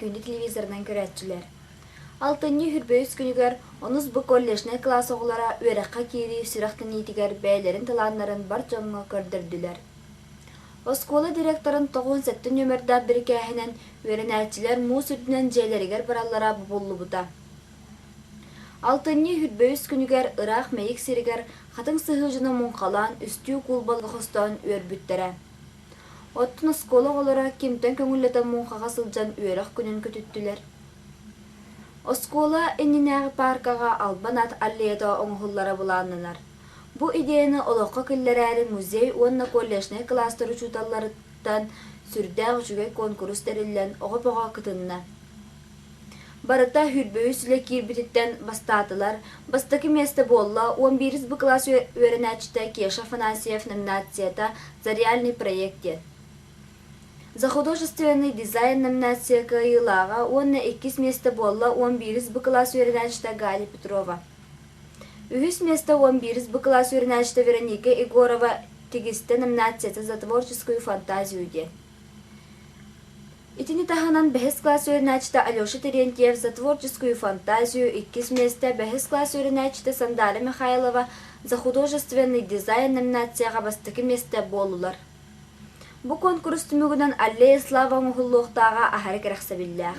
күндү телевизорынан көрөөччүлэр! Алтынньы 23 күнүгэр онус бу колледжнай кылаас оҕолоро үөрэххэ киирии сүрэхтэниитигэр бэйэлэрин талааннарын бар дьоҥҥо көрдөрдүлэр. Оскуола директорын 97 нүөмэрдээх бирикээһинэн үөрэнээччилэр муус үрдүнэн дьиэлэригэр бараллара бобуллубута. Алтынньы 23 күнүгэр ыраах Мэйик сиригэр хатыҥ сыһыы дьоно муҥхалаан үстүү куул балыгы хостоон үөрбүттэрэ. Оттон оскуола оҕолоро кимтэн көҥүллэтэн муҥхаҕа сылдьан үөрэх күнүн көтүттүлэр. Оскуола иннинээҕи пааркаҕа Албан ат аллеята оҥоһуллара былааннанар. Бу идеяны олоххо киллэрээри музей уонна колледжнай кылаастар учууталларыттан сүрдээх үчүгэй куонкурус тэриллэн оҕо бөҕө кытынна. Барыта 23 үлэ киирбититтэн бастаатылар. Бастакы миэстэ буолла 11 Б кылаас үөрэнээччитэ Кеша Афанасьев номинацията «За реальный проект» диэн. «За художественный дизайн» номинация кыайыылааҕа уонна иккис миэстэ буолла 11 Б кылаас үөрэнээччитэ Галя Петрова. Үһүс миэстэ 11 Б кылаас үөрэнээччитэ Вероника Егорова тигистэ номинацията «За творческую фантазию» диэн. Итини таһынан бэһис кылаас үөрэнээччитэ Алеша Терентьев «За творческую фантазию» иккис миэстэ, бэһис кылаас үөрэнээччитэ Сандаара Михайлова «За художественный дизайн» номинацияҕа бастакы миэстэ буоллулар. Бу куонкурус түмүгүнэн Аллея Слава оҥоһуллуохтааҕа аһары кэрэхсэбиллээх.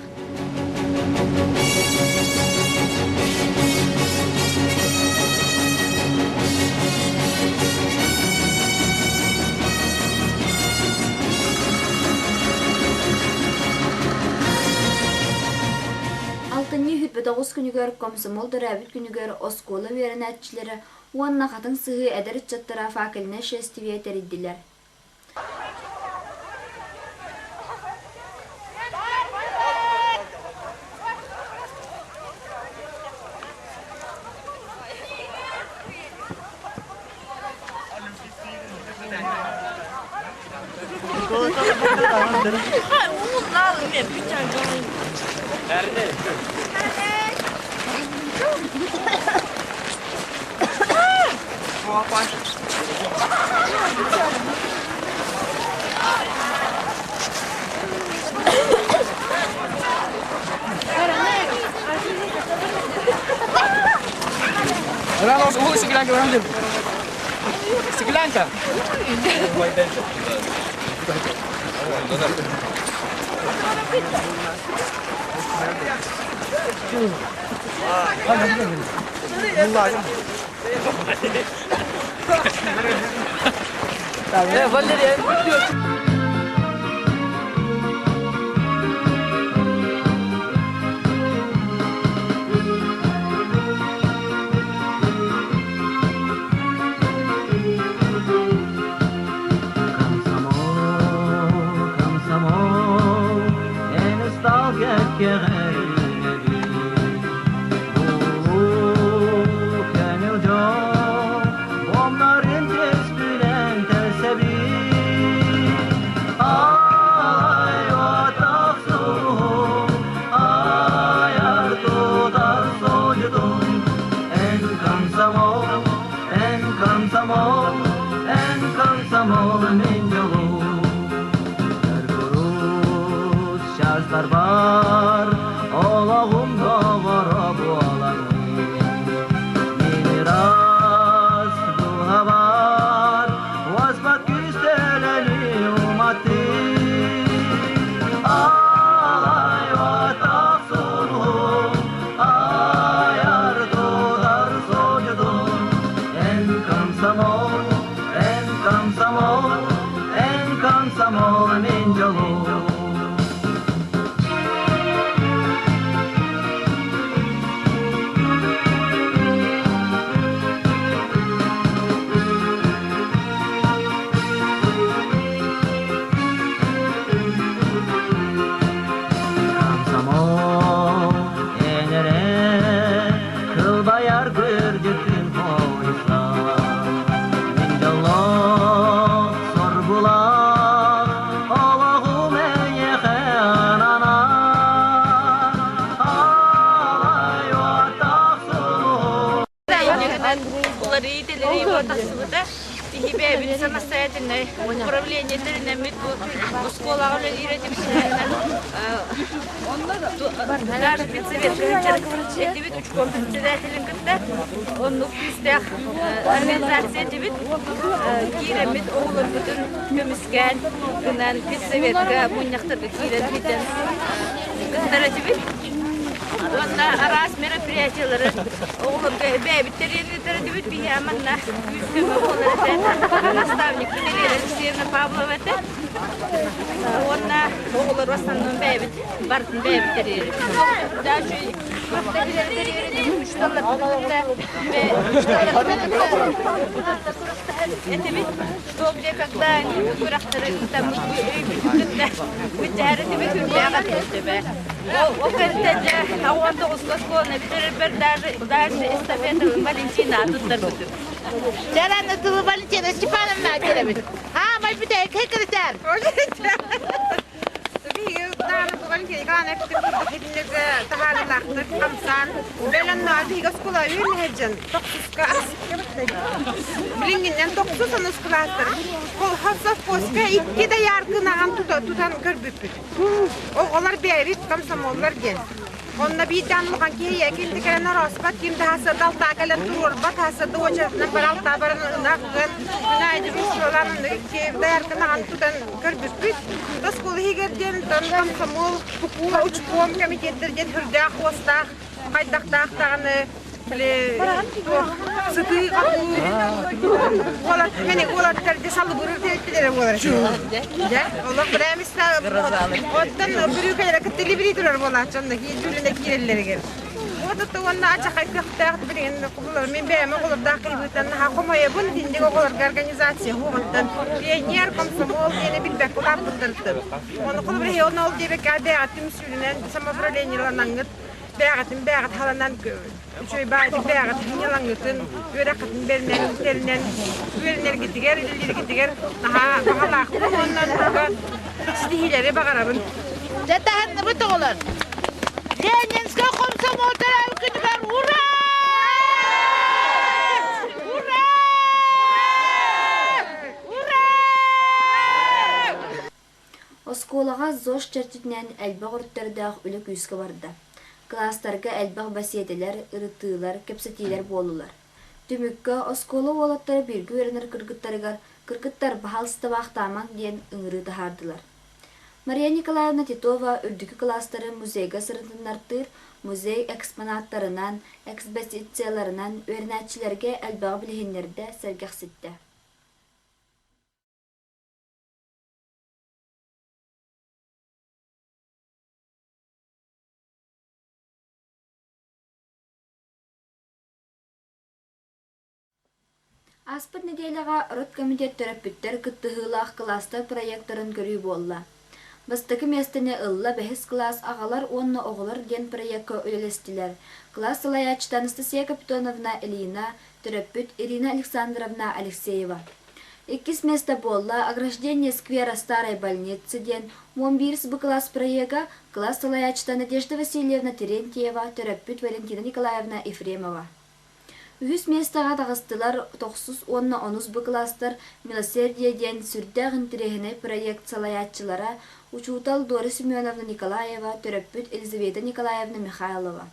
Алтынньы 29 күнүгэр комсомол төрөөбүт күнүгэр оскуола үөрэнээччилэрэ уонна Хатыҥ Сыһыы эдэр ыччаттара факельнай шествие тэрийдилэр. Комсомол, комсомол, эн ыстаалга кэҕэринэбин. Бу көҥүл дьол, буомнарын түспүнэн тэлсэбин. Ай, отох суһум, айар тутар содьутун, эн комсомол, эн комсомол, эн комсомол мин дьолум. Курус чаастар бар, олоҕум доҕоро буолаҥый. Мин ыраас дууһабар уоспат күүстэлэни уматыы. Ай, отох суруһум, айар тутар содьутум, эн комсомол, эн комсомол, эн комсомол мин дьолум. Комсомол энере кылбайар күрдьүтүн хойса Мин дьоллоох соргулаах олоҕум эйиэхэ ананар Алай уоттаах сулуһу Уларыы тэлэрии тахсыбыта. Биһи бэйэбит самостоятельнай управление тэринэммит бу оскуолаҕа үлэлиир этибит. Даже педсовет этибит учком председателин кытта оннук күүстээх организация этибит. Киирэммит оҕолорбутун көмүскээн гынан педсоветка мунньахтарга киирэн бүтэн кыттар этибит. Уонна араас мероприятиялары оҕолорго бэйэбит тэрийэн ыытар этибит. Биһиэхэ манна күүс-көмө буолар этэ. Наставникпыт Елена Алексеевна Павлова этэ. Уонна оҕолор основном бэйэбит барытын бэйэбит тэрийэрбит. Даже этибит что где когда күрэхтэри ыытаммыт өйбүтүн кытта этибит үрдээх этибит Ол кэнтэ дьэ 19 оскуоланы бүтэрэрбэр даже даже эстафета Валентина туттарбытым. Чаран тылы Валентина Степановна диэрэбит. Аа, майбыта кэкиритэр. Таһаарылаахтык хамсаан бэлэмнээх биһиги оскуола үөрэнэһэдьэн тохсуска билиҥҥинэн тохсус онус кылаастар совхозка икки дояркынаҕан тутан көрбүппүт оҕолор бэйэбит комсомоллар диэн Онно биирдээн улахан киһи ким да кэлэн орооспот, ким да хасыата алтаа кэлэн туруорбат, хасыата уочаратынан бара алтаа баран ынах ыан, күн аайы дьуруусуолаан онно икки дояркынаҕан тутан көрбүппүт. Оскуола иһигэр диэн тон комсомол, учком комитеттэр диэн үрдээх хуостаах, хайдахтаах даҕаны били сытыы уолат мени уолаттар де салыбырыр диэттилere буолар дьэ олох брээмиста оттон бүрүүкэлэрэ кытта либри турар буолааччы онно киирдүүлүнэ киирэллэригэр вот уонна ачахай көхтөөх билигин мин бэйэм оҕолордоох киһибиттэн наһаа хомойобун итинник оҕолорго организация уоҕуттан пионер комсомол диэни билбэккэ улааппыттарыттан ону холобур ол ол диэбэккэ бэйэҕит түмсүүлүнэн самоуправлениеланаҥҥыт бэйэҕитин бэйэҕит халанан үчүгэй баайдык бэйэҕитин ньылаҥҥытын үөрэххитин бэринэн тэринэн үөрэнэргитигэр үлэлииргитигэр наһаа баҕалаахпын уонна туга ситиһиилэри баҕарабын. Дьэ таһынныбыт оҕолор. Ленинскэй комсомол төрөөбүт күнүгэр ура! Ура! Ура! Оскуолаҕа ЗОЖ чэрчитинэн элбэх өрүттэрдээх үлэ күүскэ барда. Кылаастарга элбэх бэсиэдэлэр, ырытыылар, кэпсэтиилэр буоллулар. Түмүккэ оскуола уолаттара бииргэ үөрэнэр кыргыттарыгар «Кыргыттар, баһаалыстабаахтаамаҥ» диэн ыҥырыы таһаардылар. Мария Николаевна Титова үрдүкү кылаастары музейга сырытыннартыыр музей экспонаттарынан, экспозицияларынан үөрэнээччилэргэ элбэҕи билиһиннэрдэ, сэргэхситтэ. Ааспыт нэдиэлэҕэ Родкомитет төрөппүттэр кыттыһыылаах кылаастар проектарын көрүү буолла. Бастакы миэстэни ылла бэһис кылаас аҕалар уонна оҕолор диэн проекка үлэлэстилэр. Кылаас салайааччыта Анастасия Капитоновна Ильина, төрөппүт Ирина Александровна Алексеева. Иккис миэстэ буолла «Ограждение сквера старой больницы» диэн 11 Б кылаас проега кылаас салайааччыта Надежда Васильевна Терентьева, төрөппүт Валентина Николаевна Ефремова. Үһүс миэстэҕэ таҕыстылар тохсус уонна онус Б кылаастар «Милосердие» диэн сүрдээх интэриэһинэй проект салайааччылара, учуутал Дора Семеновна Николаева, төрөппүт Елизавета Николаевна Михайлова.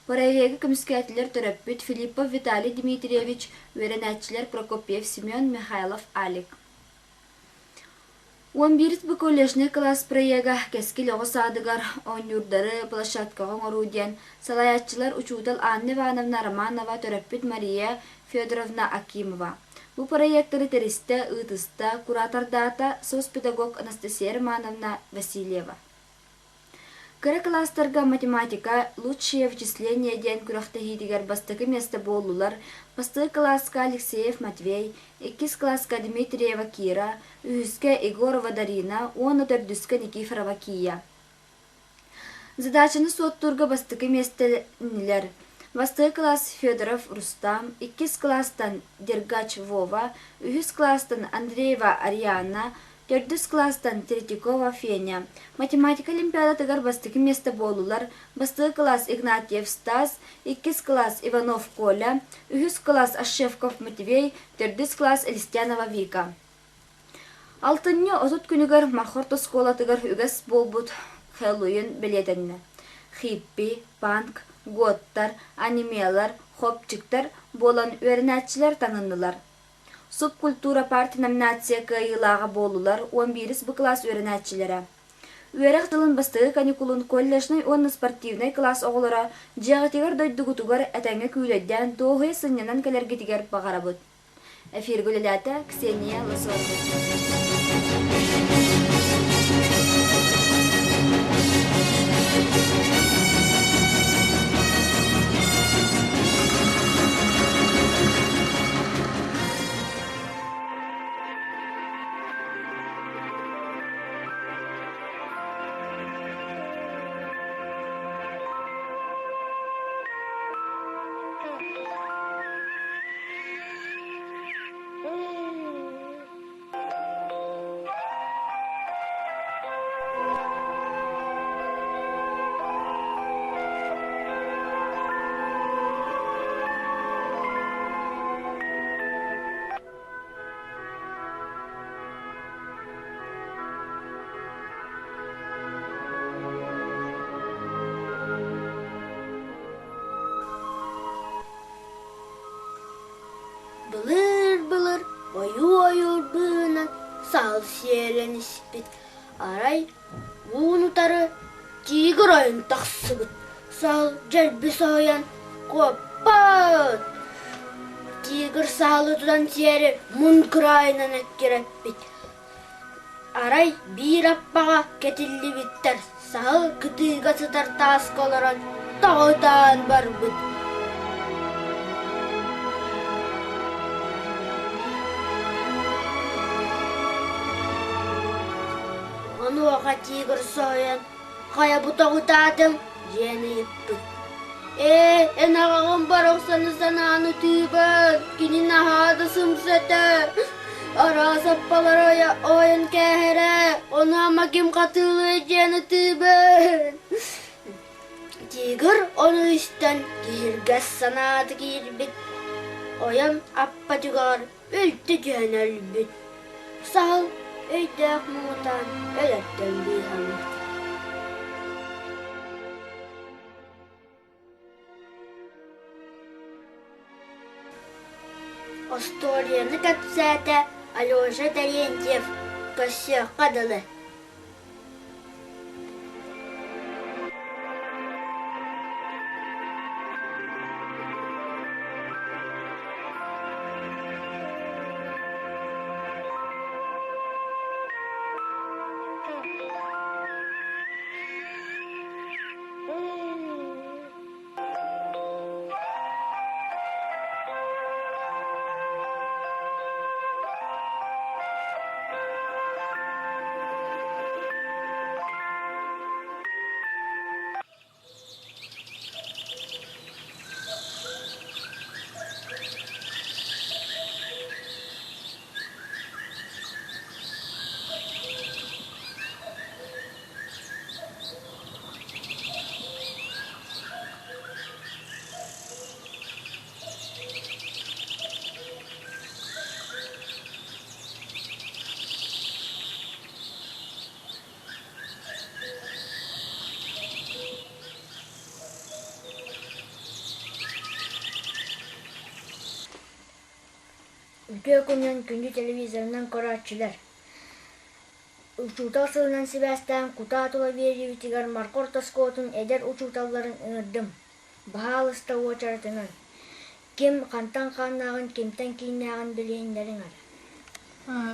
Проегы көмүскээтилэр төрөппүт Филиппов Виталий Дмитриевич, үөрэнээччилэр Прокопьев Семен, Михайлов Алик. 11 бу коллежнай кылаас проега «Кэскил оҕо саадыгар оонньуурдары площадкаҕа оҥоруу» диэн салайааччылар учуутал Анна Ивановна Романова, төрөппүт Мария Федоровна Акимова. Бу проектары тэристэ, ыытыста, куратордаата соцпедагог Анастасия Романовна Васильева. Кыра кылаастарга математика «Лучшее вычисление» диэн күрэхтэһиитигэр бастакы миэстэ буоллулар бастакы кылааска Алексеев Матвей, иккис кылааска Дмитриева Кира, үһүскэ Егорова Дарина уонна төрдүскэ Никифорова Кия. Задачаны суоттуурга бастакы миэстэлэннилэр бастакы кылаас Федоров Рустам, иккис кылаастан Дергач Вова, үһүс кылаастан Андреева Арианна, Төрдүс кылаастан Третьякова Феня. Математика олимпиадатыгар бастакы миэстэ буоллулар бастакы кылаас Игнатьев Стас, иккис кылаас Иванов Коля, үһүс кылаас Ащевков Матвей, төрдүс кылаас Элистянова Вика. Алтынньы 30 күнүгэр Мархорт оскуолатыгар үгэс буолбут Хэллоуин бэлиэтэннэ. Хиппи, панк, готтар, анимелар, хопчиктар буолан үөрэнээччилэр таҥыннылар. Субкультура парти номинация кыайыылааҕа буоллулар 11 Б кылаас үөрэнээччилэрэ. Үөрэх дьылын бастакы каникулун колледжнай уонна спортивнай кылаас оҕолоро дьиэҕитигэр дойдугутугар этэҥҥэ күүлэйдээн дуоһуйа сынньанан кэлэргитигэр баҕарабыт. Эфиргэ үлэлээтэ Ксения Лосовна. Былыр-былыр ойуу-ойуур быыһынан саһыл сиэлэн испит, арай уун утары тигр ойон тахсыбыт, саһыл дьэлби соһуйан куоппут. Тигр саһылы тутан сиэри мун кыраайынан эккирэппит. Арай биир аппаҕа кэтиллибиттэр саһыл кытыыга сытар тааска олорон тоҕо ытаан барбыт. Онуоха тигр соһуйан «Хайа бу тоҕутаатыҥ?» диэн ыйыппыт. «Ээ, эн аҕаҕын барахсаны санаан ытыыбын, кини наһаа да сымса этэ, араас аппалары ойон кээһэрэ, ону ама ким хатыылыай диэн ытыыбын» Тигр ону истэн киһиргэс санаата киирбит, ойон аппатыгар үлтү түһэн өлбүт. Саһыл өйдөөх муҥутаан өлөртөн быыһаммыт. Остуоруйаны кэпсээтэ Алеша Терентьев, көрсүөххэ дылы. Үтүө күнүн күндү телевизорынан көрөөччүлэр! Учуутал сылынан сибээстээн Кутаа тула биэриибитигэр Марха орто оскуолатын эдэр учууталларын ыҥырдым. Баһаалыста уочаратынан. Ким хантан хааннааҕын, кимтэн кииннээҕин билиһиннэриҥ эрэ.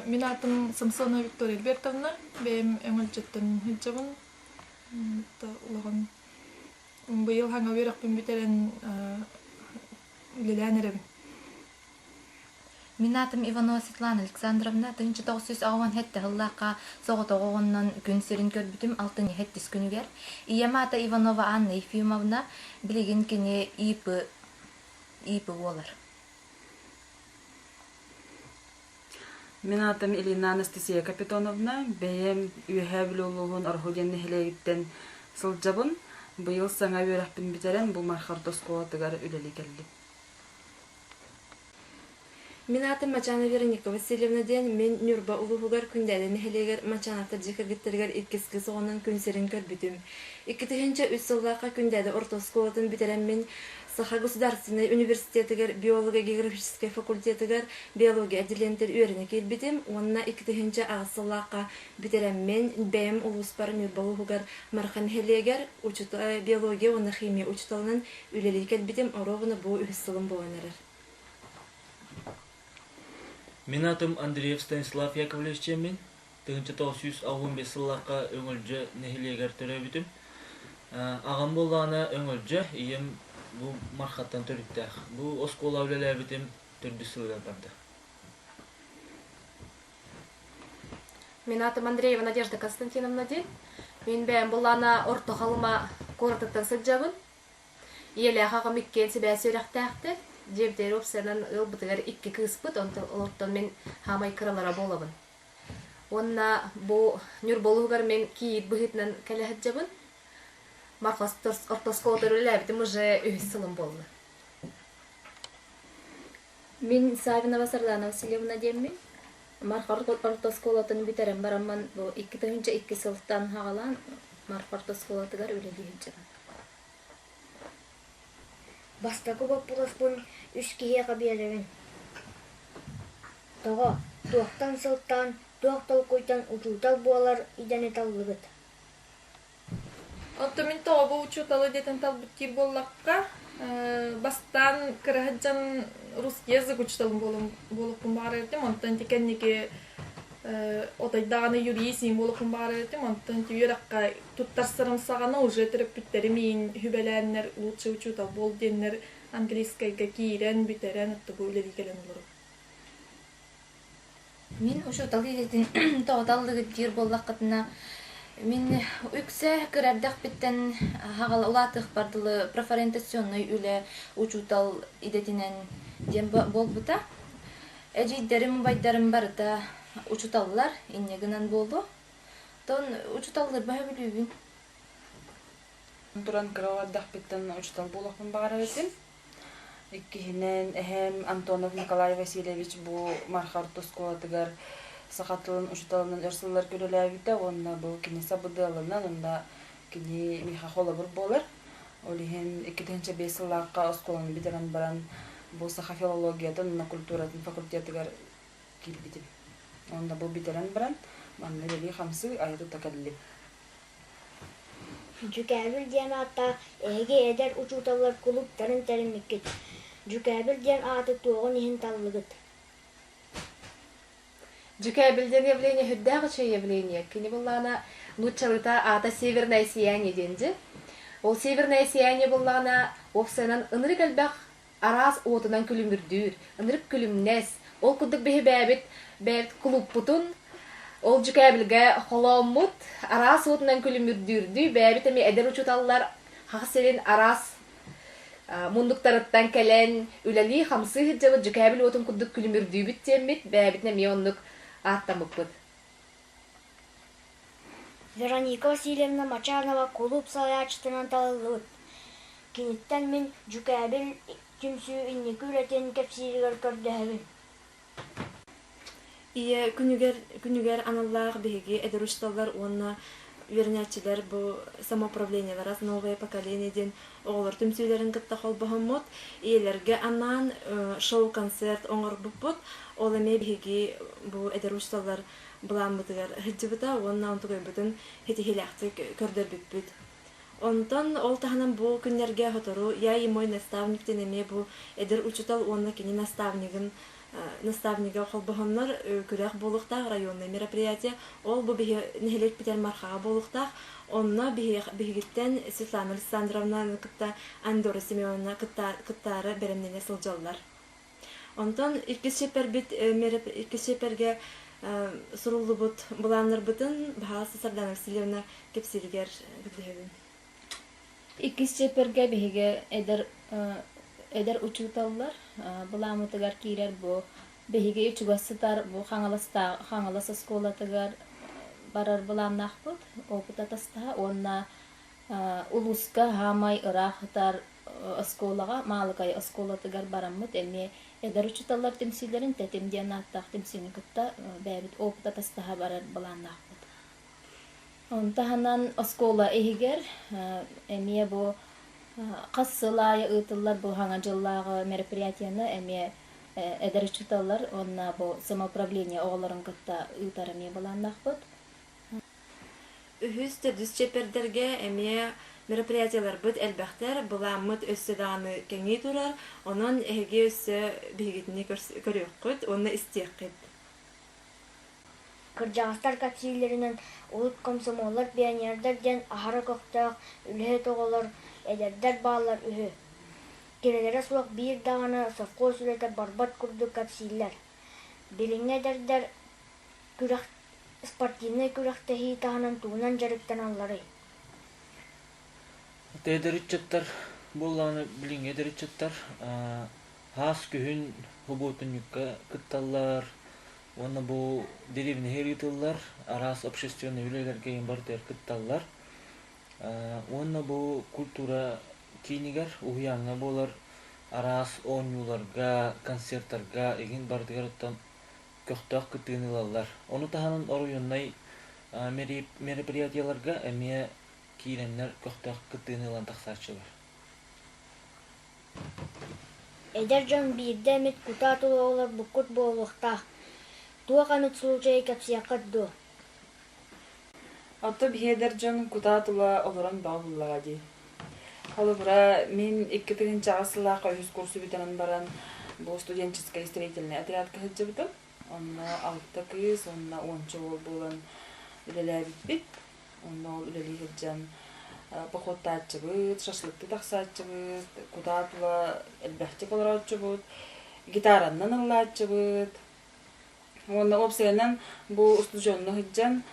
Мин аатым Самсонова Виктория Альбертовна. Бэйэм Өҥөлдьөттөн сылдьабын. Улахан быйыл хаҥа үөрэхпин бүтэрэн үлэлээн эрэбин. Мин аатым Иванова Светлана Александровна, 1987 сыллаахха соҕотох оҕоннон күн сирин көрбүтүм алтынньы сэттис күнүгэр. Ийэм аата Иванова Анна Ефимовна, билигин кини ИП, ИП буолар. Мин аатым Илина Анастасия Капитоновна, бэйэм Үөһээ Бүлүү улууһун Ороһу диэн нэһилиэгиттэн сылдьабын. Быйыл саҥа үөрэхпин бүтэрэн бу Марха орто оскуолатыгар үлэлии кэллим. Мин аатым Мачана Вероника Васильевна диэн мин Ньурба улууһугар Күндээдэ нэһилиэгэр Мачанаттар дьиэ кэргэттэригэр иккис кыыс оҕонон күн сирин көрбүтүм. 2003 сыллаахха Күндээдэ орто оскуолатын бүтэрэммин Саха государственнай университетыгар биолого-географическай факультетыгар биология отделениетыгар үөрэнэ киирбитим уонна 2008 сыллаахха бүтэрэммин бэйэм улууспар Ньурба улууһугар Марха нэһилиэгэр биология уонна химия учууталынан үлэлии кэлбитим оруобуна бу үһүс сылым буолан эрэр. Мин атым Андреев Станислав Яковлевич диэммин. 1965 сыллаахха Өҥөлдьө нэһилиэгэр төрөөбүтүм. Аҕам буоллаҕына Өҥөлдьө, ийэм бу Мархаттан төрүттээх. Бу оскуола үлэлээбитим төрдүс сылыгар барда. Мин аатым Андреева Надежда Константиновна диэн. Мин бэйэм буллаана Орто Халыма куоратыттан сылдьабын. Ийэлээх аҕам иккиэн сибээс үөрэхтээхтэр. Дьиэбитигэр уопсайынан ыалбытыгар икки кыыспыт, онтон олортон мин хаамай кыралара буолабын. Уонна бу Ньурба улууһугар мин кийиит быһыытынан кэлэ сылдьабын. Марфа орто оскуолатыгар үлэлээбитим уже үһүс сылым буолла. Мин Савинова Сардана Васильевна диэммин. Марха орто оскуолатын бүтэрэн бараммын бу 2002 сылтан саҕалаан Марха орто оскуолатыгар үлэлии сылдьабын. Бастакы боппуруоспун үс киһиэхэ биэрэбин. Тоҕо, туохтан сылтаан, туох толкуйтан учуутал буолар идэни таллыгыт? Оттон мин тоҕо бу учууталы диэтэн талбыт диир буоллахха, бастаан кыра сылдьан русский язык учууталым буолуохпун баҕарар этим, онтон ити кэнники отойдаҕына юрист иин буолуохпун баҕарар этим, онтон ити үөрэххэ туттарсарым саҕана уже төрөппүттэрим иин сүбэлээннэр лучший учуутал буол диэннэр английскайга киирэн бүтэрэн оттон бу үлэлии кэлэн олоробун. Мин учуутал идэтин тоҕо таллыгыт диир буоллаххытына, мин үксэ кыра эрдэхпиттэн хаҕала улаатыахпар дылы профориентационнай үлэ учуутал идэтинэн диэн буолбута. Эдьиийдэрим, убайдарым барыта учууталлар, инньэ гынан буолуо. Оттон учууталларбын сөбүлүүбүн. Туран кыра эрдэхпиттэн учуутал буолуохпун баҕарар этим. Иккиһинэн, эһээм Антонов Николай Васильевич бу Марха орто оскуолатыгар саха тылын учууталынан өр сылларга үлэлээбитэ уонна бу кини сабыдыалынан уонна кини миэхэ холобур буолар. Ол иһин 2005 сыллаахха оскуоланы бүтэрэн баран бу саха филологиятын уонна культуратын факультетыгар киирбитим. Уонна бу бүтэрэн баран манна үлэлии-хамсыы айа-тута кэллим. Дьүкээбил диэн ааттаах эһиги эдэр учууталлар кулууптарын тэриммиккит. Дьүкээбил диэн ааты туоҕун иһин таллыгыт? Дьүкээбил диэн явление сүрдээх үчүгэй явление. Кини буллаҕына нууччалыыта аата «Северное сияние» диэн дьи. Ол «Северное сияние» буллаҕына уопсайынан ынырык элбэх араас уотунан күлүмүрдүүр, ынырык күлүмнэс, ол курдук биһи бэйэбит бэйэбит кулууппутун ол дьүкээбилгэ холооммут араас уотунан күлүмүрдүүрдүү бэйэбит эмиэ эдэр учууталлар хах сирин араас муннуктарыттан кэлэн үлэлии-хамсыы сылдьабыт дьүкээбил уотун курдук күлүмүрдүүбүт диэммит бэйэбитин эмиэ оннук ааттаммыппыт. Вероника Васильевна Мочанова кулууп салайааччытынан талыллыбыт. Киниттэн мин Дьүкээбил түмсүү инники үлэтин кэпсииригэр көрдөһөбүн. Ийэ күнүгэр күнүгэр аналлаах биһиги эдэр учууталлар уонна үөрэнээччилэр бу самоуправлениелара «Новое поколение» диэн оҕолор түмсүүлэрин кытта холбоһоммут, ийэлэргэ анаан шоу-концерт оҥорбуппут. Ол эмиэ биһиги бу эдэр учууталлар былааммытыгар сылдьыбыта уонна онтукайбытын ситиһиилээхтик көрдөрбүппүт. Онтон ол таһынан бу күннэргэ сотору «Я и мой наставник» диэн эмиэ бу эдэр учуутал уонна кини наставнигын наставнига холбоһоннор күрэх буолуохтаах районнай мероприятие. Ол бу биһи нэһилиэкпитигэр Мархаҕа буолуохтаах. Онно биһигиттэн Светлана Александровнаны кытта Андора Семеновна кыттаары бэлэмнэнэ сылдьаллар. Онтон иккис чиэппэрбит иккис чиэппэргэ суруллубут былааннарбытын баһаалыста Сардана Васильевна кэпсииригэр көрдөһөбүн. Иккис чиэппэргэ биһиги эдэр эдэр учууталлар былааммытыгар киирэр бу. Биһиги чугас сытар бу Хаҥалас оскуолатыгар барар былааннаахпыт, опыт атастаһа уонна улууска хаамай ыраах сытар оскуолаҕа Маалыкай оскуолатыгар бараммыт эмиэ эдэр учууталлар түмсүүлэрин Тэтим диэн ааттаах түмсүүнү кытта бэйэбит опыт атастаһа барар былааннаахпыт. Ону таһынан оскуола иһигэр эмиэ бу хас сыл аайы ыытыллар бу Саҥа дьыллааҕы мероприятиены эмиэ эдэр учууталлар уонна бу самоуправление оҕолорун кытта ыытар эмиэ былааннаахпыт. Үһүс, төрдүс чиэппэрдэргэ эмиэ мероприятиеларбыт элбэхтэр, былааммыт өссө даҕаны кэҥии турар, онон эһиги өссө биһигитини көрүөххүт уонна истиэххит. Кырдьаҕастар кэпсииллэринэн, урут комсомоллар, пионердар диэн аһара көхтөөх, үлэһит оҕолор, эдэрдэр бааллар үһү. Кинилэрэ суох биир даҕаны совхоз үлэтэ барбат курдук кэпсииллэр. Билиҥҥи эдэрдэр күрэх спортивнай күрэхтэһии таһынан тугунан дьарыктаналларый? Эдэр ыччаттар буоллаҕына билиҥҥи эдэр ыччаттар хаас күһүн субуотунньукка кытталлар уонна бу дэриэбинэһи ыытыллар араас общественнай үлэлэргэ барытыгар кытталлар уонна бу культура киинигэр уһуйааҥҥа буолар араас оонньууларга, концертарга игин барытыгар оттон көхтөөх кыттыыны ылаллар. Ону таһынан оройуоннай мероприятиеларга эмиэ киирэннэр көхтөөх кыттыыны ылан тахсааччылар. Эдэр дьон биирдэ эмит кутаа тула олорбуккут буолуохтаах. Туох эмит случайы кэпсиэххит дуо? Оттон биһи эдэр дьон кутаа тула олорон бөҕө буллаҕа дии. Холобура, мин 2008 сыллаахха үһүс курсу бүтэрэн баран бу студенческай строительнай отрядка сылдьыбытым. Онно алта кыыс уонна уонча уол буолан үлэлээбиппит. Онно ол үлэлии сылдьан походтааччыбыт, шашлыктыы тахсааччыбыт, кутаа тула элбэхтик олорооччубут, гитараннан ыллааччыбыт. Уонна уопсайынан бу устудьуонна сылдьан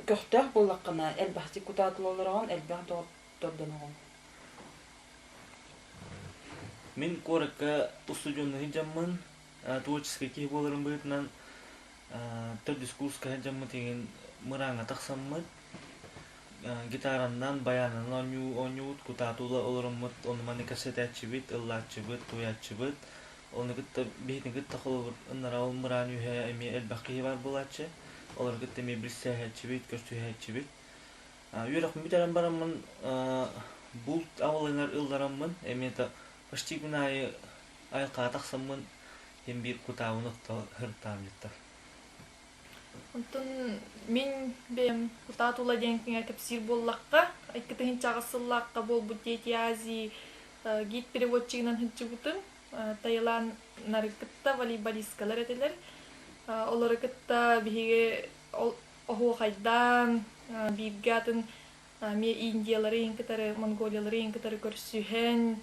көхтөөх буоллаххына элбэхтик кутаа тула олороҕун, элбэх доҕоттордоноҕун. Мин куоракка устудьуонна сылдьаммын, творческий киһи буоларым быһыытынан төрдүс курска сылдьаммыт иһин мырааҥҥа тахсаммыт, гитараннан, баянынан оонньуу оонньуубут, кутаатыла олороммут, ону-маны кэпсэтээччибит, ыллааччыбыт, туойааччыбыт. Ону кытта биһитин кытта холобур ыннара ол мыраан үөһэ эмиэ элбэх киһи баар буолааччы. Олору кытта эмиэ билсээһээччибит, көрсүһээччибит. Үөрэхпин бүтэрэн бараммын булт абылаҥар ыллараммын эмиэ да почти күн аайы айылҕаҕа тахсаммын син биир кутаабын отто сырыттаҕым дьиттэр. Онтон мин бэйэм Кутаа тула диэн киҥэ кэпсиир буоллахха, 2008 сыллаахха буолбут Дети Азии гид-переводчигынан сылдьыбытым. Таиланд кытта волейболисткалар этилэр. Олору кытта биһиги оһуохайдаан, бииргэ атын эмиэ Индиялары иһин кытары, Монголиялары иһин кытары көрсүһэн,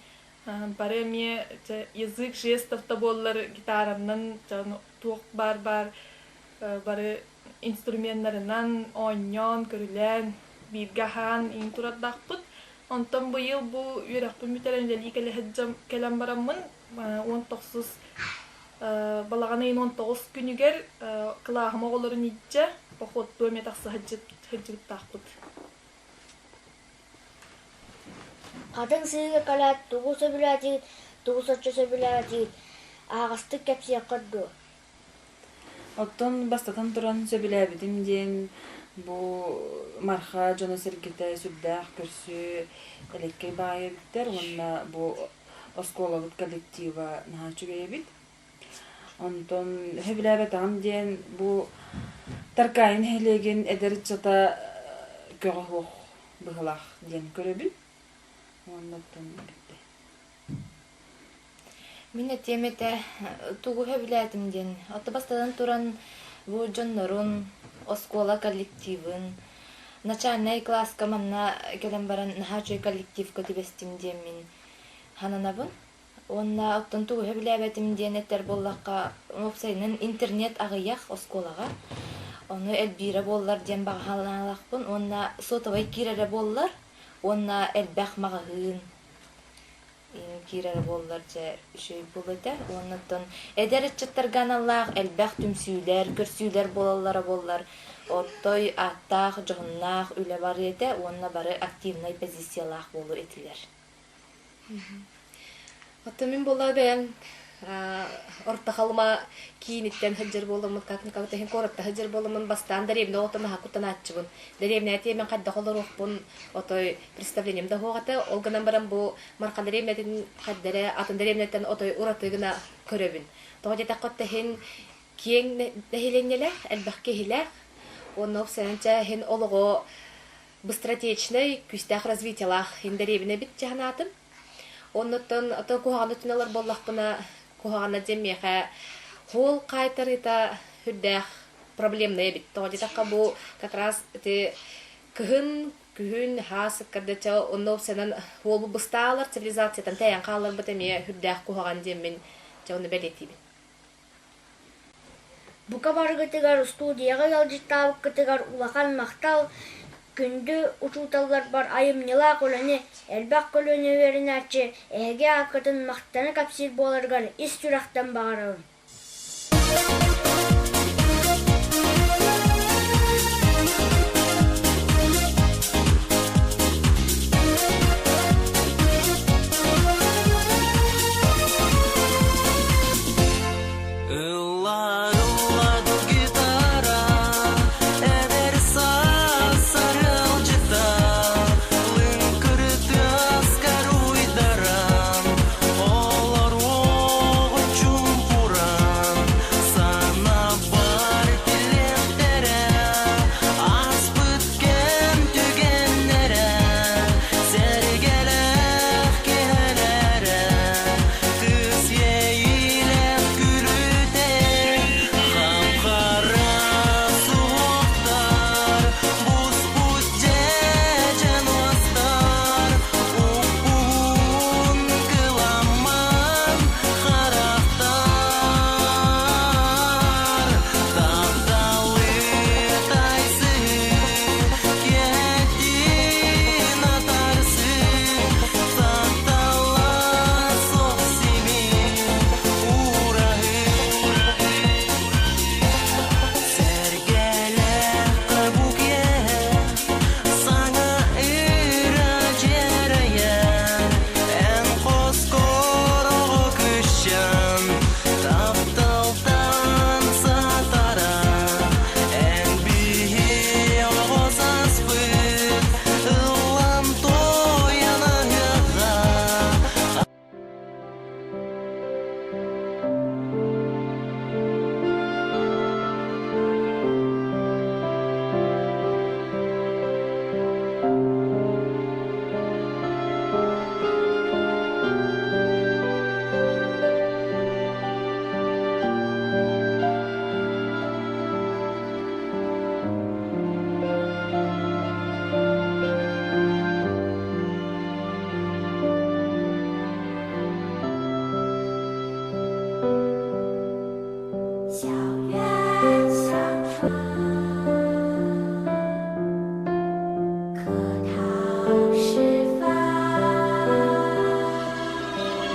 бары эмиэ язык жестов да буоллар гитаранан туох баар баар бары инструменнарынан оонньоон, көрүлээн, бииргэ аһаан иин турардаахпыт. Онтон быйыл бу үөрэхпин бүтэрэн үлэлии кэлэ сылдьан кэлэн бараммын 19 балаҕан ыйын 19 күнүгэр кылааһым оҕолорун илдьэ походтуу эмиэ тахса сылдьыбыттаахпыт. Хатыҥ сыыга кэлээт тугу сөбүлээтигит, тугу соччо сөбүлээбэтигит, аһаҕастык кэпсиэххит дуо? Оттон бастатан туран сөбүлээбитим диэн бу Марха дьоно-сэргэтэ сүрдээх көрсүө элэккэй баайы эбиттэр уонна бу оскуолабыт коллектива наһаа үчүгэй эбит. Онтон сөбүлээбэтэҕим диэн бу Таркаайы нэһилиэгин эдэр ыччата көҕө суох быһыылаах диэн көрөбүн. Уонна оттон бүттэ. Мин этиэм этэ, тугу сөбүлээтим диэн, оттон бастатан туран бу дьоннорун, оскуола коллективын, начальнай кылааска манна кэлэн баран наһаа үчүгэй коллективка түбэстим диэммин сананабын. Уонна оттон тугу сөбүлээбэтим диэн этэр буоллахха, уопсайынан интернет аҕыйах оскуолаҕа, ону элбиирэ буоллар диэн баҕа санаалаахпын уонна сотовай киирэрэ буоллар уонна элбэх маҕаһыын. киирэрэ буоллар дьэ үчүгэй буолуо этэ. Уонна оттон эдэр ыччаттарга аналлаах элбэх түмсүүлэр, көрсүүлэр буолаллара буоллар, оттой ааттаах, дьоһуннаах үлэ барыа этэ уонна бары активнай позициялаах буолуо этилэр. Оттон мин буолла бэйэм Орто Халыма кииниттэн сылдьар буоламмын, как-никак иһин куоратта сылдьар буоламмын, бастаан дэриэбинэ оҕотун наһаа куттанааччыбын. Дэриэбинэ мен хайдах олоруохпун отой представлением да суох этэ. Ол гынан баран бу Марха дэриэбинэтин хайда эрэ атын дэриэбинэттэн отой ураты гына көрөбүн. Тоҕо диэтэххэ иһин киэҥ нэһилиэнньэлээх, элбэх киһилээх уонна уопсайынан иһин олоҕо быстротечнай, күүстээх развитиелаах иһин дэриэбинэ эбит дьаһанаатым. Оннуттан оттон куһаҕаны өттүн ылар буоллахпына, куһаҕана диэн миэхэ хуол хаайтарыыта сүрдээх проблемнай эбит. Тоҕо диэтэххэ бу как раз ити кыһын, күһүн, хаас ыккардача онно уопсайынан хуолу быстаалар цивилизациятан тэйэн хаалларбыт эмиэ сүрдээх куһаҕан диэммин дьэ ону бэлиэтиибин. Бука барыгытыгар устуудьуйаҕа ыалдьыттаабыккытыгар улахан махтал, күндү учууталларбар айымньылаах үлэни, элбэх көлүөнэ үөрэнээччи эһиги ааккытын махтана кэпсиир буоларыгар ис сүрэхтэн баҕарабын. Ылла-ылла гитара, эдэр саас арыалдьыта, лыҥкыр тыаскар уйдаран, олоруоҕун чуумпуран, санаабар тилэхтэрэ, ааспыт кэм түгэннэрэ, сэргэлээх киһэлэрэ, Кыс иэйиилээх күлүтэ, хап-хара суохтар, буспут дьэдьэн уостар, уп-уһун кыламман харахтар, тапталы тайсыы, киэһэтин атарсыы, Саҥа ыра дьиэрэйэн, эн хоскороҕо күшчэн, тапталтан сатара, эн биһи оҕо саспыт, ыллам туойан аһыаҕа.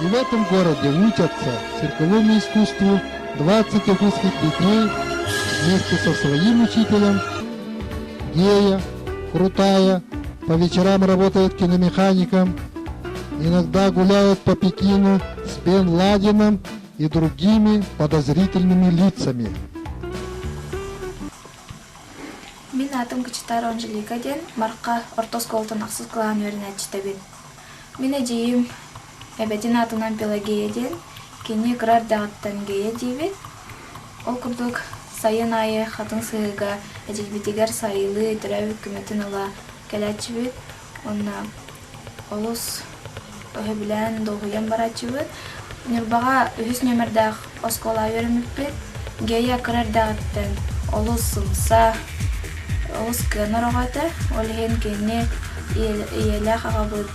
И в этом городе учатся цирковому искусству 20 русских детей вместе со своим учителем Гея, крутая, по вечерам работает киномехаником, иногда гуляет по Пекину с Бен Ладеном и другими подозрительными лицами. Мин аатым Кычытар Анжелика диэн Марха орто оскуолатын ахсыс кылааһын үөрэнээччитэбин. Мин эдьиийим эбэтин аатынан Пелагея диэн, кини кыра эрдэҕиттэн Гея диибит. Ол курдук сайын аайы Хатыҥ Сыһыыга эдьиийбитигэр сайылыы төрөөбүт көмөтүн ыла кэлээччибит уонна олус өһөбүлээн, долгуйан барааччыбыт. Ньурбаҕа үһүс нүөмэрдээх оскуолаҕа үөрэммиппит. Гея кыра эрдэҕиттэн олус сымса, олус кыанар оҕо этэ. Ол иһин кинини ийэлээх аҕабыт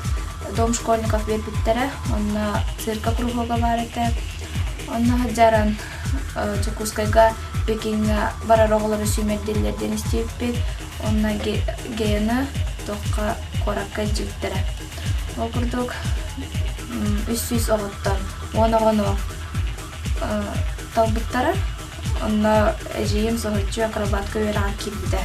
Дом школьников биэрбиттэрэ. Онно цирка кругога баар этэ. Онно сылдьаран Дьокуускайга Пекиҥҥэ барар оҕолору сүүмэрдииллэр диэн истибиппит. Онно Геяны туохха куоракка илдьибиттэрэ. Ол курдук 300 оҕоттон 10 оҕону талбыттара. Онно эдьиийим соһуччу акробатка үөрэҕэр киирбитэ.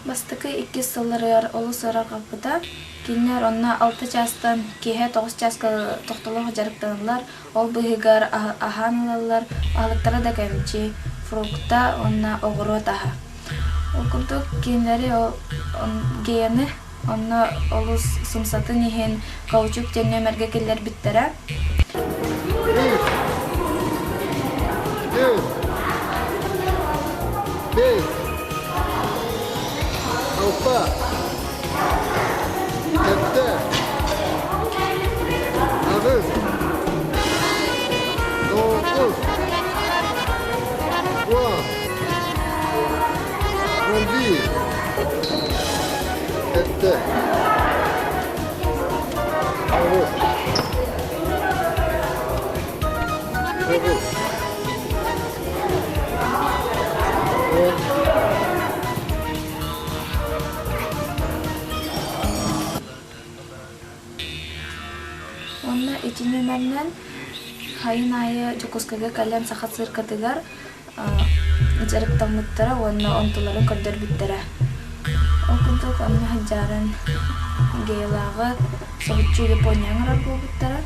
Бастакы иккис сылларыгар олус ыарырҕаппыта. Кинилэр онно алта чаастан киэһэ 9 чааска тохтолоох дьарыктаналлар, ол быыһыгар аһаан ылаллар, аһылыктара да кэмчи, фрукта уонна оҕуруот аһа. Ол курдук кинилэри геяны онно олус сымсатын иһин каучук диэн нүөмэргэ киллэрбиттэрэ. Бэс, алта, сэттэ, аҕыс, тоҕус, уон, 11, сэттэ, тоҕус, тоҕус, он. Уонна ити нүөмэринэн сайын аайы Дьокуускайга кэлэн Саха циркатыгар дьарыктаммыттара уонна онтуларын көрдөрбүттэрэ. Ол курдук онно сылдьаарын Гейлааҕы соһуччу Япония оҥорор буолбуттара.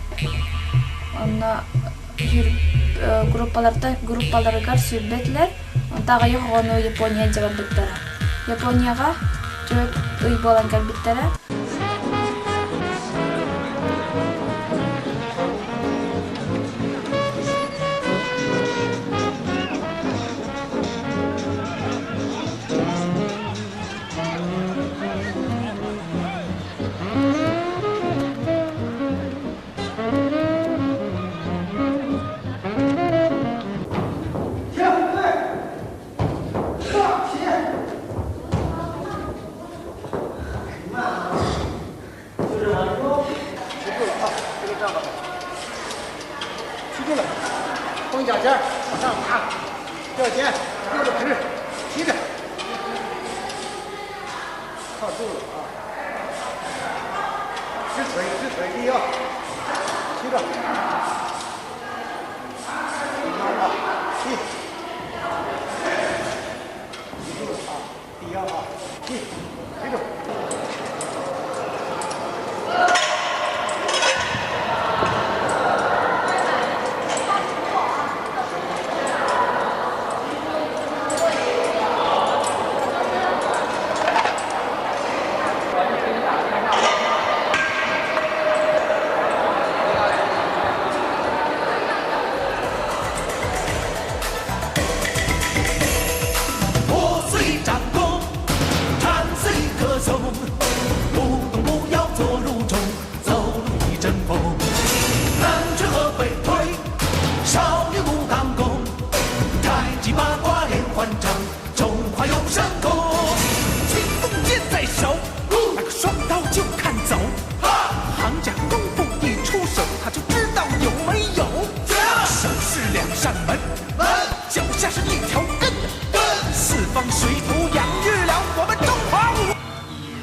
Онно группалартан группаларыгар сүүрбэтилэр, онто аҕыйах оҕону Япония илдьэ барбыттара. Японияҕа 4 ый буолан кэлбиттэрэ. 踢住了，绷脚尖，往上爬，掉肩，右着直，提着，靠住了啊！直腿，直腿，立腰，提着，啊，踢，提住了啊，立腰啊，踢，提住。我虽战功，战虽歌颂，不动不摇坐如钟，走路一阵风。南拳河北推，少林武当功，太极八卦连环掌，中华有神功。清风剑在手，那个双刀就看走。行家功夫一出手，他就知道有没有。手是两扇门，脚下是一条根，四方水土养育了我们中华武。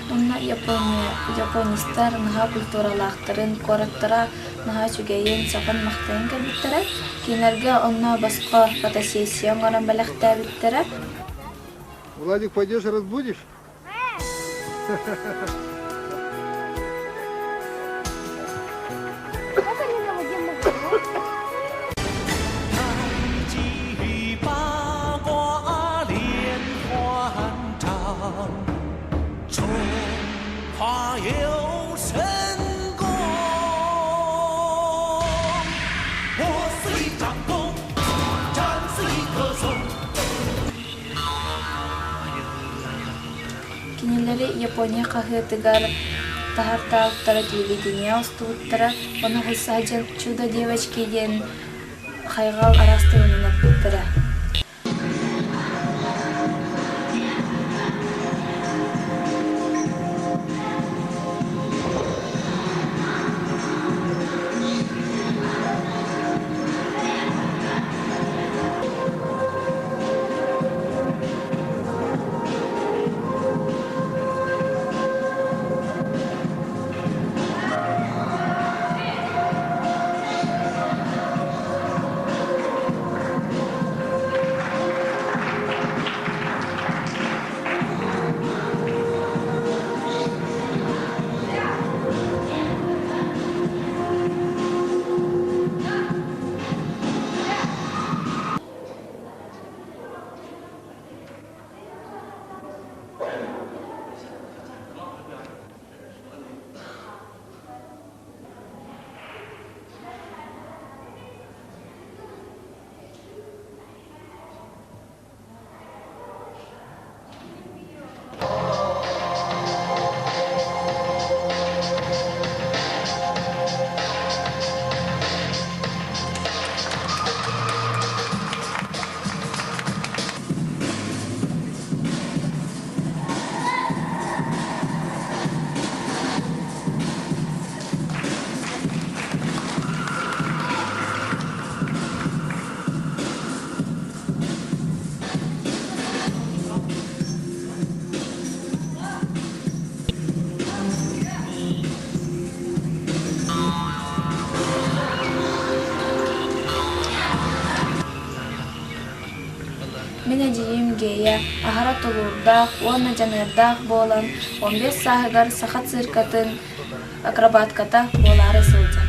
Онно Япония, японистар наһаа культуралаахтарын, куораттара наһаа үчүгэйин, сахан махтайын кэлбиттэрэ. Кинилэргэ онно босхо фотосессия оҥорон бэлэхтээбиттэрэ. Владик, пойдешь разбудишь? 太极八卦连环掌，中华有神功。我虽长弓，战似一棵松。 Кинилэри Япония хаһыатыгар таһартаабыттара телевидение устубуттара, ону сылдьан «Чудо девочки» диэн хайҕал араас тылынан эппиттэрэ. Мин эдьиийим Гея аһара тулуурдаах уонна дьаныардаах буолан, 15 сааһыгар саха циркатын акробатката буолаары сылдьар.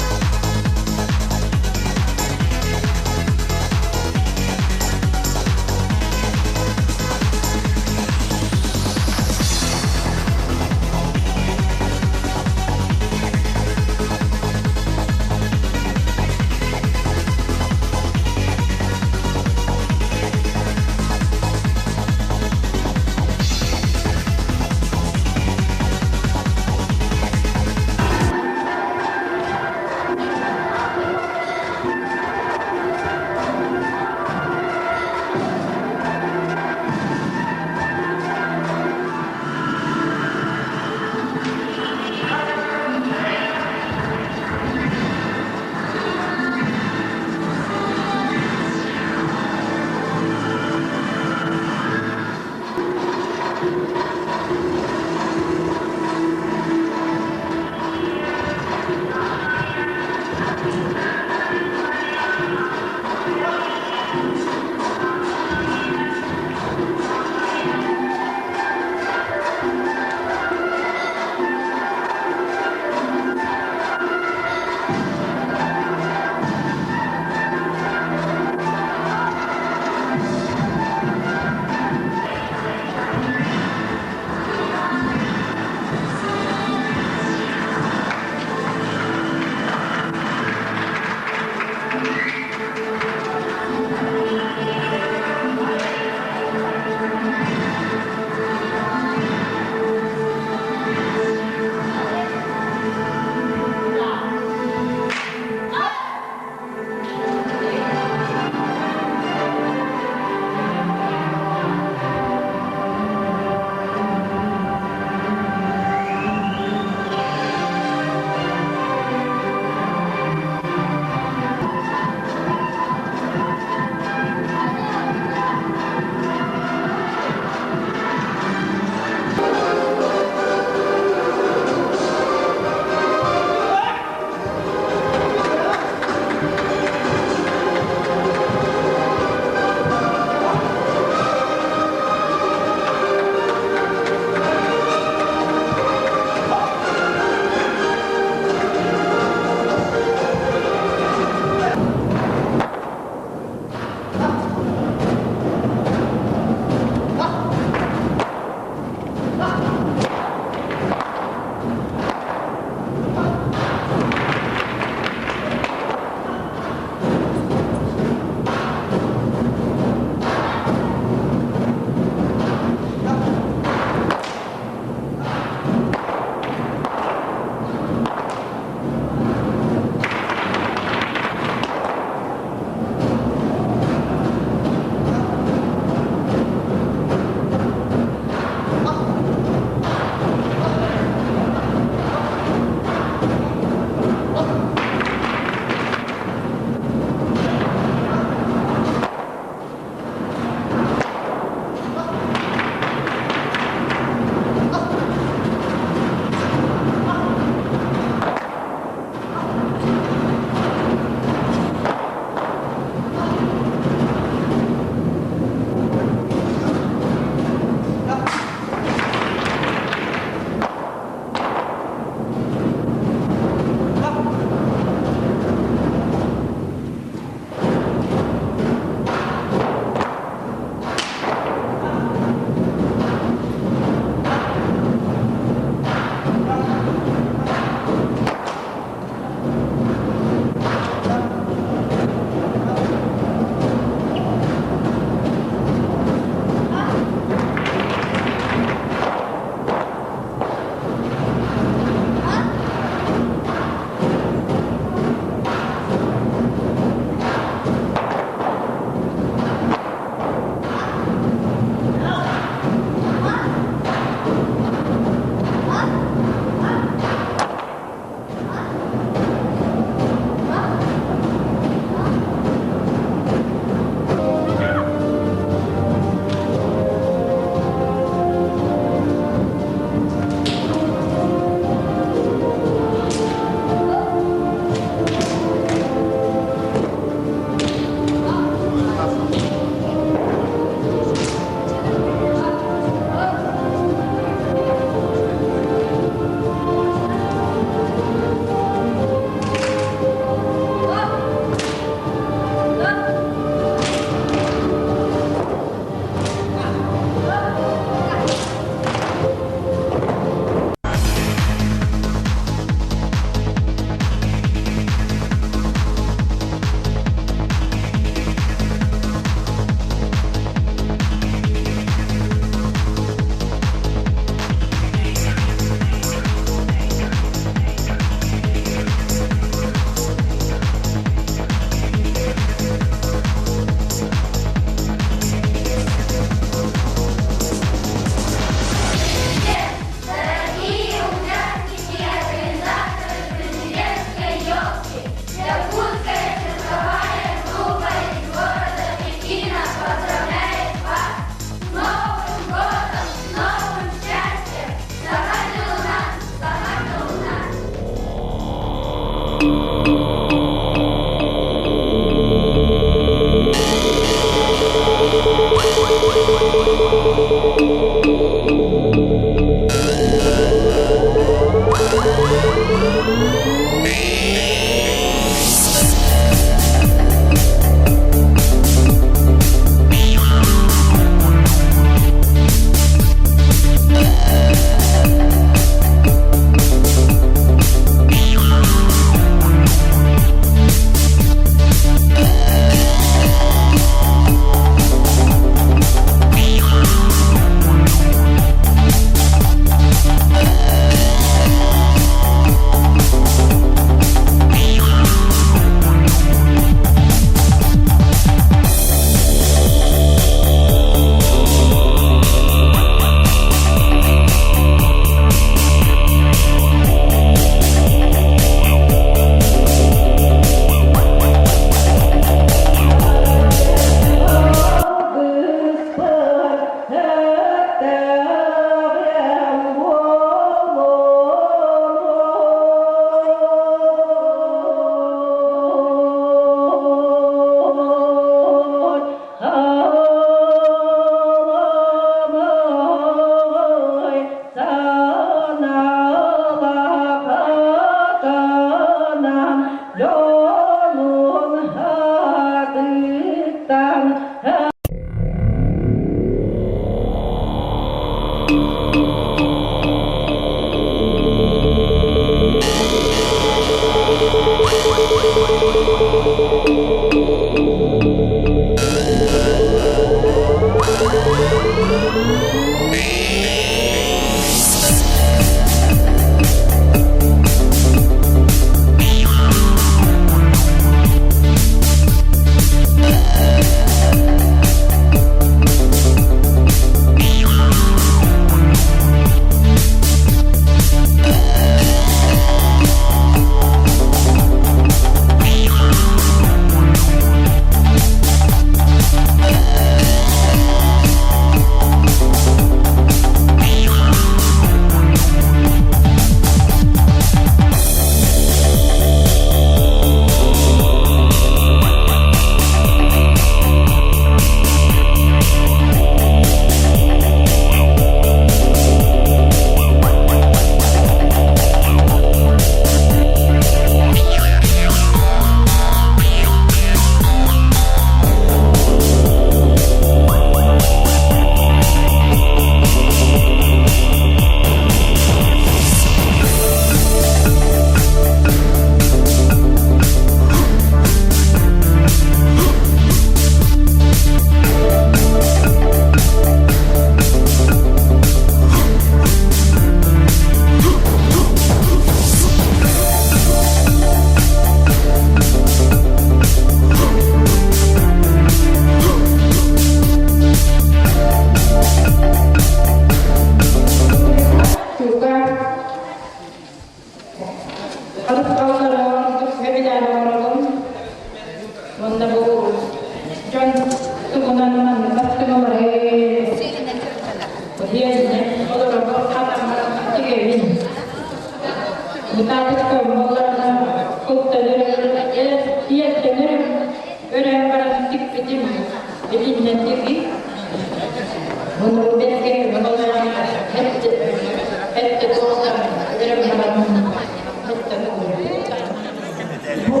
Бу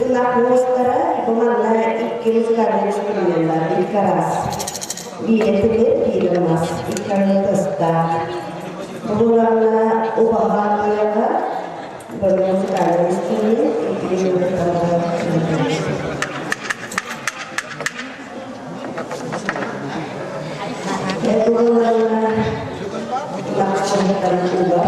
ынах муостара бу манна икки музыкальный инструменнар, икки араас. Биирэ тимир, биирэ мас, икки арыы тастаах. Булуранна убаһа тыаҕа бу музыкальный инструмент икки Булуранна лахчылыктарын уга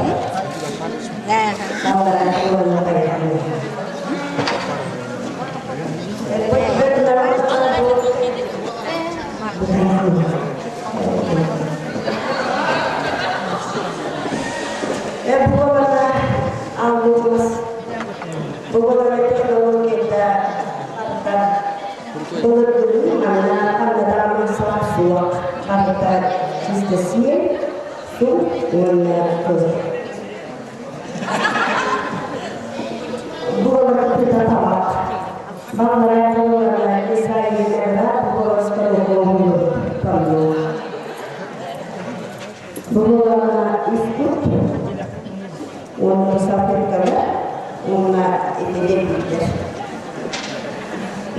Суох, барыта чисто сиэн, су уонна кыл.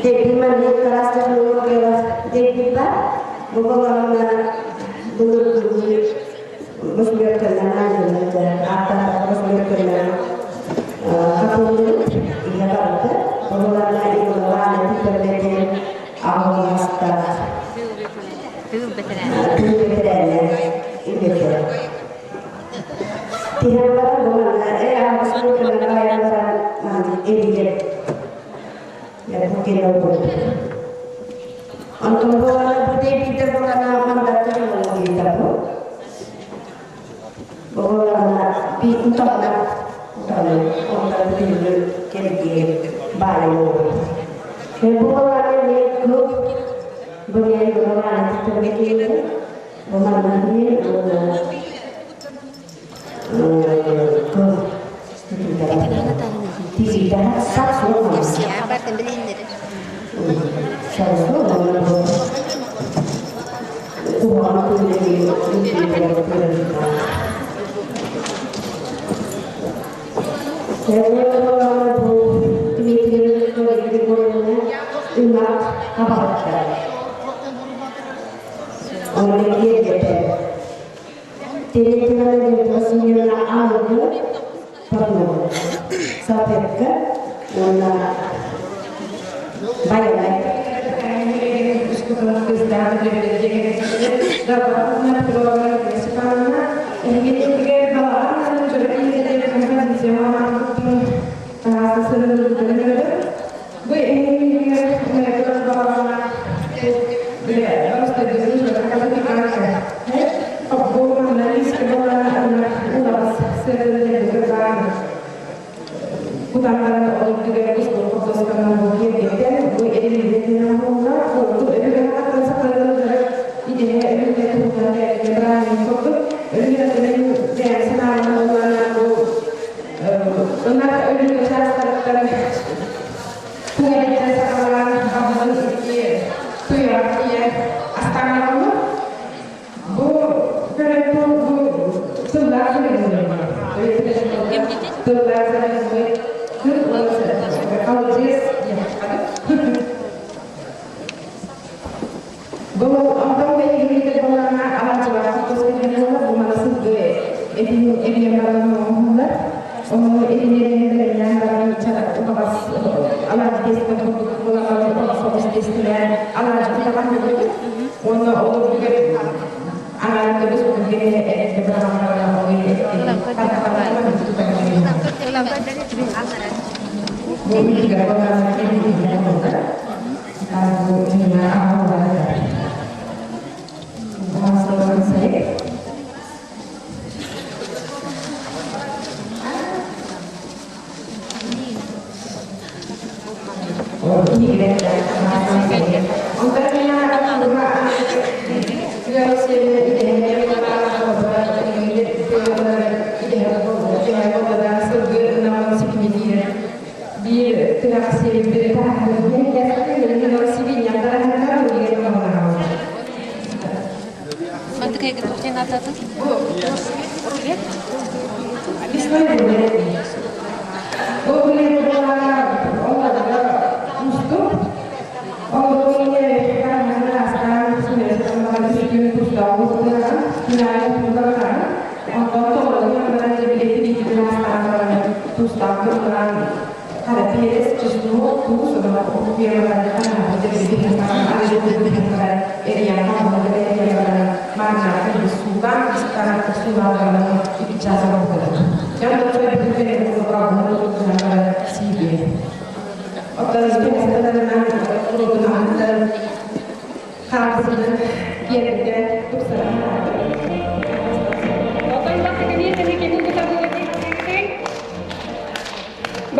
Дебиман карас технологиялар дебиба бу болоҕуна былыргылыы босмеркалланан аттата босмеркалланан хатыллыбыт иһэ барыта бололарна Иванована титербетин аҕыластаах Тыыл бэтэрээнэ. Тыыл бэтэрээнэ идэтэ. Тиһэн баран бу манна э аҕыс байан баран манна эрийэр бу кэлэ олорбут. Онтон буолана бу дэбиидэр буолана мандар технологията бу. Бу буолана би утаҕына утаҕына онтон күнүгү кэлгиэ баайы буолбут. Бу буолана эмиэ кыл бу диэн буолана титтэргэ киирдэ. Бу манна диэн уонна кыл тириитэ сап суох Салфетка уонна байанай.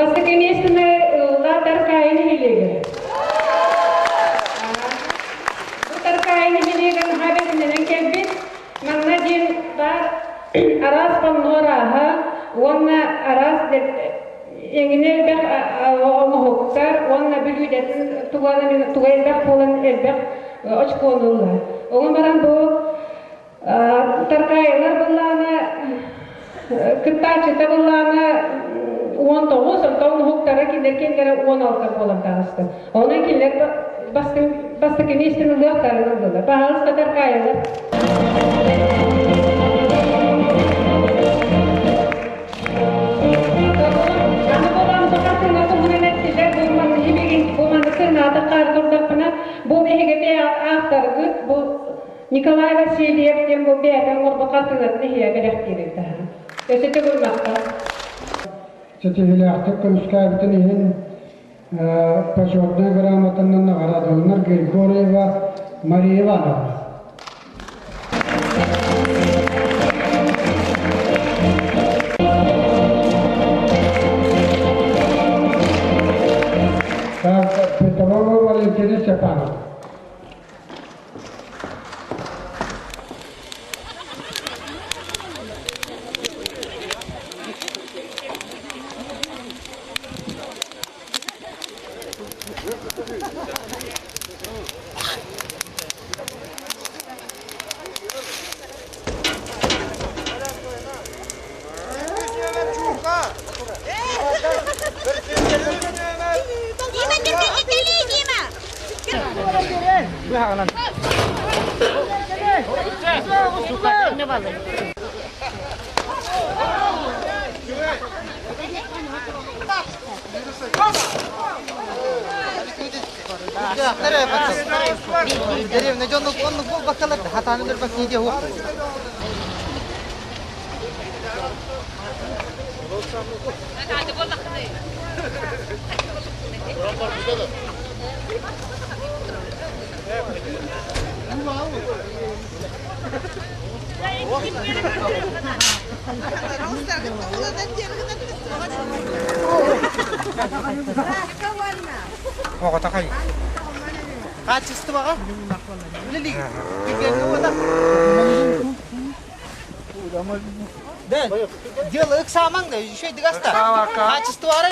Бастакы миэстэни ылла Таркаайы нэһилиэгэ. Бу Таркаайы нэһилиэгин наһаа бэлэмнэнэн кэлбит. Манна диэн баар араас панно арааһа уонна араас эҥинэ элбэх оҥоһуктар уонна бүлүүдэтин туга элбэх буолан элбэх очкону ылла. Ону баран бу Таркаайылар быллаана кыттааччыта быллаана 19, онтон уһуктара оҥоһуктара кинилэр киэннэрэ 16 буолан таҕыста. Онон кинилэр бастыҥ бастакы миэстэни ылыахтарын ыллылар. Баһаалыста Таркаайалар. Аны буолан бу хартыына туһунан эттилэр, бу манны химигин, бу манны сыанаата хаар турдахпына, бу эһиги бэйэҕит ааптаргыт, бу Николай Васильев диэн бу бэйэтэ оҥорбут хартыынатын эһиэхэ бэлэхтиирин таһынан. Өссө төгүл махтал. Ситиһилээхтик көмүскээбитин иһин почетнай грамотанан наҕараадаланар Григорьева Мария Ивановна. Петрова Валентина Степановна. Деревня дьоннук оннук буолбаккалар хатааны өлөрбөккө диэ уох. Оҕотохой. Хаачыстыбаҕа үлэлиир. Дело ыксаамаҥ да, еще дыгаста. Хаачыстыбаара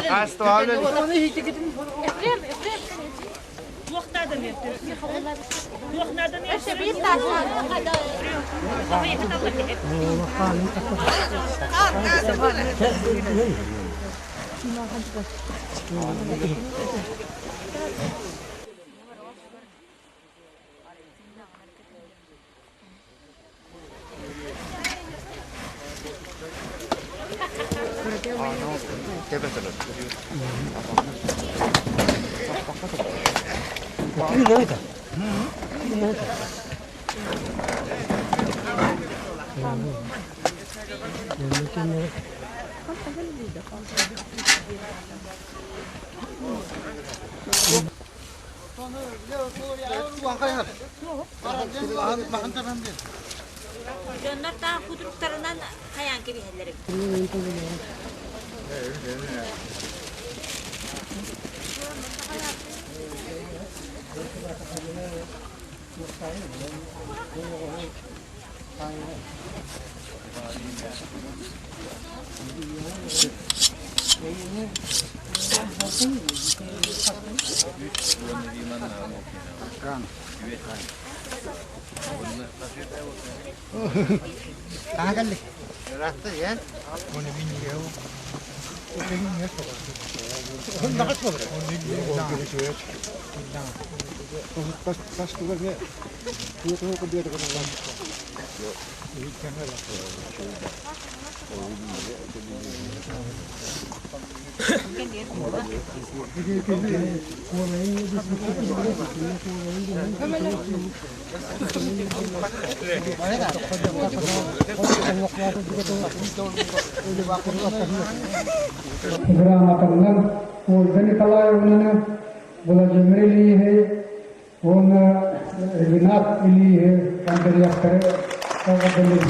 Дьоннор таах кутуруктарынан хайаан кэбиһэллэр эбит. Грамотаннан Ольга Николаевнаны, Владимир Ильиһи уонна Ренат Ильиһи Андреевтары Грамотаннан.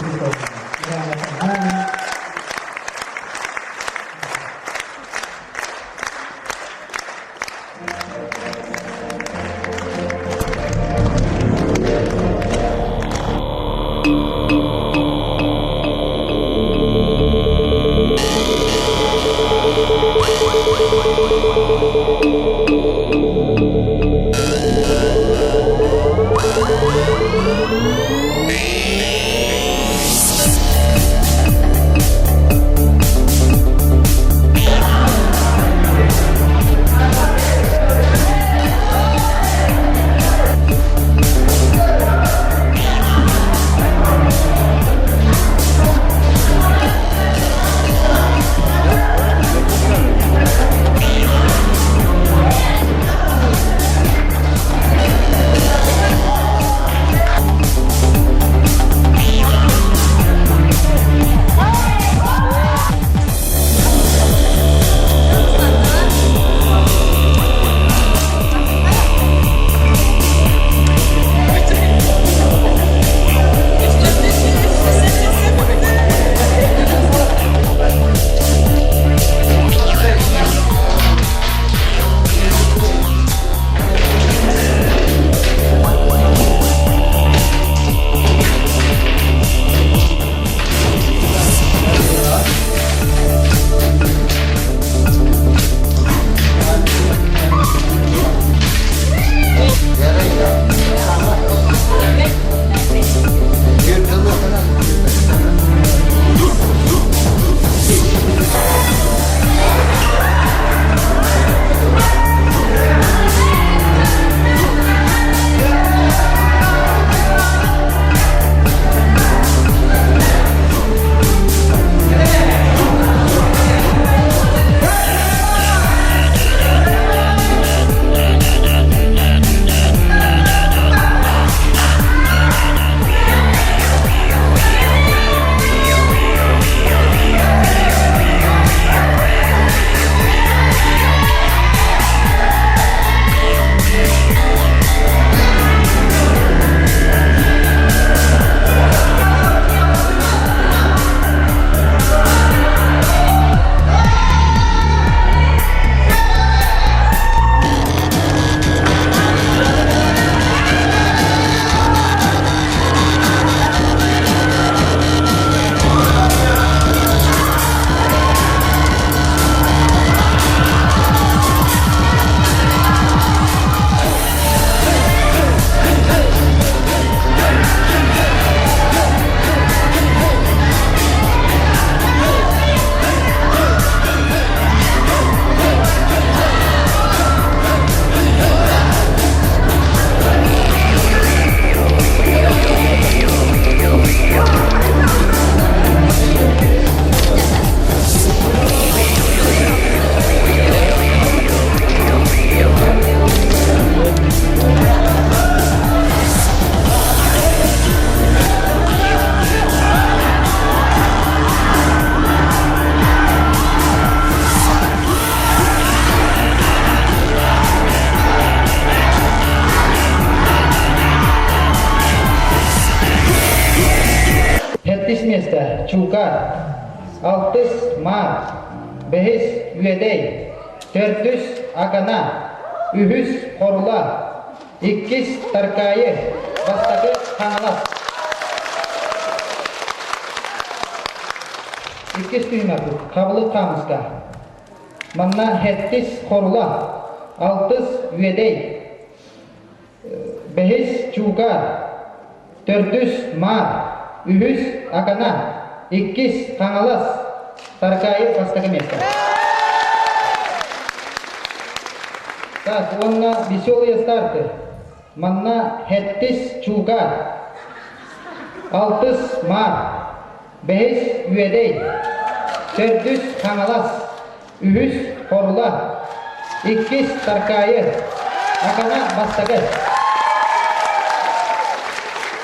Чуукаар, алтыс Маар, бэһис Үөдэй, төрдүс Акана, үһүс Хорула, иккис Таркаайы, бастакы Хаҥалас. Иккис түһүмэхпит Хабылык хаамыска. Манна сэттис Хорула, алтыс Үөдэй, бэһис Чуукаар, төрдүс Маар, үһүс Акана, иккис Хаҥалас, Таркаайы бастакы миэстэ. Так, уонна веселые старты. Манна сэттис Чуукаар, алтыс Маар, бэһис Үөдэй, төрдүс Хаҥалас, үһүс Хорула, иккис Таркаайы, Акана бастакы.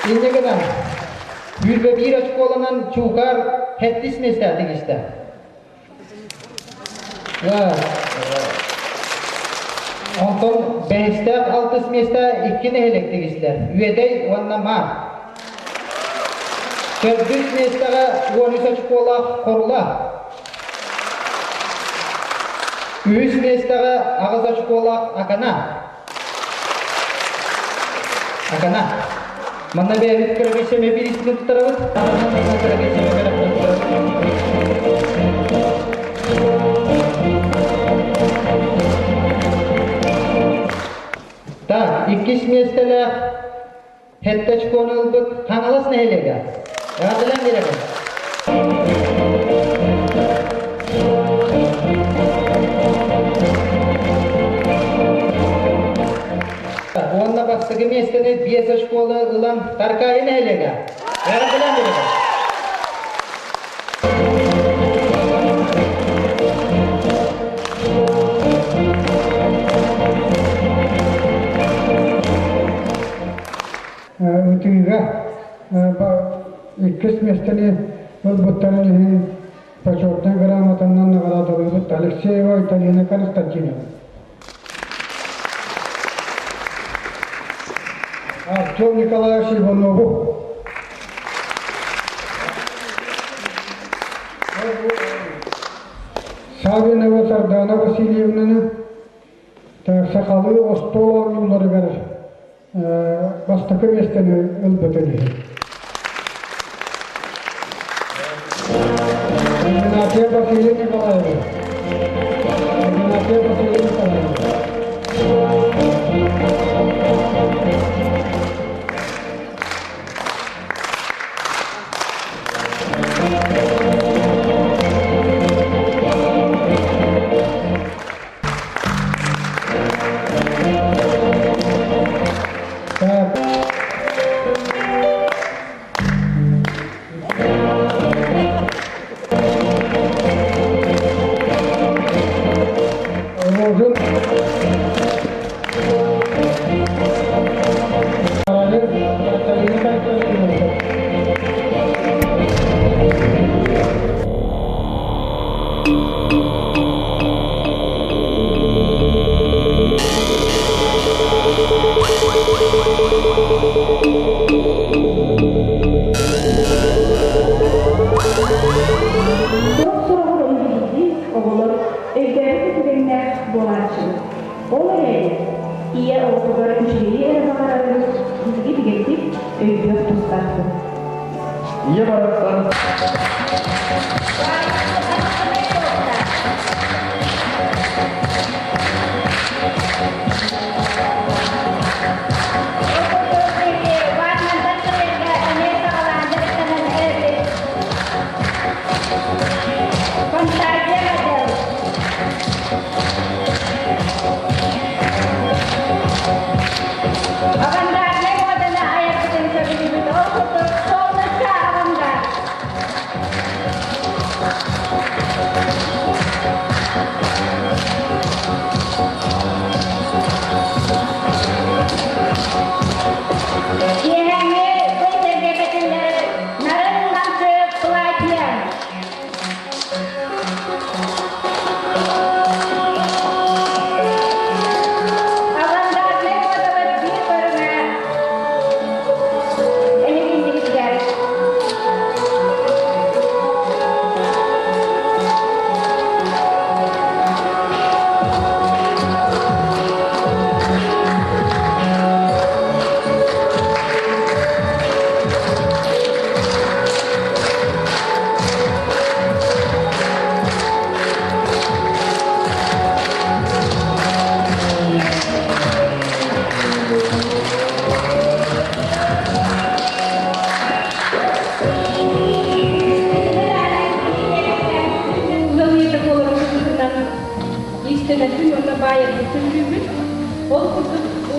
Инньэ гынан, 21 очколанан Чуукаар сэттис миэстэ тигистэ. Онтон бэһистээх алтыс миэстэ икки нэһилиэк тигистэ. Үөдэй уонна Маар. Төрдүс миэстэҕэ 13 очколаах Хорула. Үһүс миэстэҕэ аҕыс очколаах Акана. Акана. Манна бэйэбит кыракый сэмэ бириискин туттарабыт. Кыракый сэмэ Так, иккис миэстэлээх Сэттэ очкону ылбыт Хаҥалас нэһилиэгэ. Эҕэрдэлээн биэрэбин. Уонна бастакы миэстэни биэс очкону ылан Таркаайы нэһилиэгэ. Эҕэрдэлээн биэрэбин. Ытыыга иккис миэстэни ылбыттарын иһин почетнай грамотанан наҕараадалыыбыт Алексеева Айталина Константиновна. Артем Николаевич Иванову. Саввинова Сардана Васильевнаны сахалыы остуол оонньууларыгар бастакы миэстэни ылбытын иһин. Игнатьев Василий Николаевич. Игнатьев Василий Николаевич. Туох сороҕор үлэлиирбит оҕолор өйдөөбүт түгэннээх буолааччыбыт. Ол эрээри ийэ оҕотугар үчүгэйи эрэ баҕарарын биһиги бигэртик өйдүөх тустаахпыт. Ийэ барахсан Авангарднай муоданы айарбытын сөбүлүүбүт. Ол курдук солнышко авангард. Иистэнэрбин уонна баайарбын сөбүлүүбүн. Ол курдук бу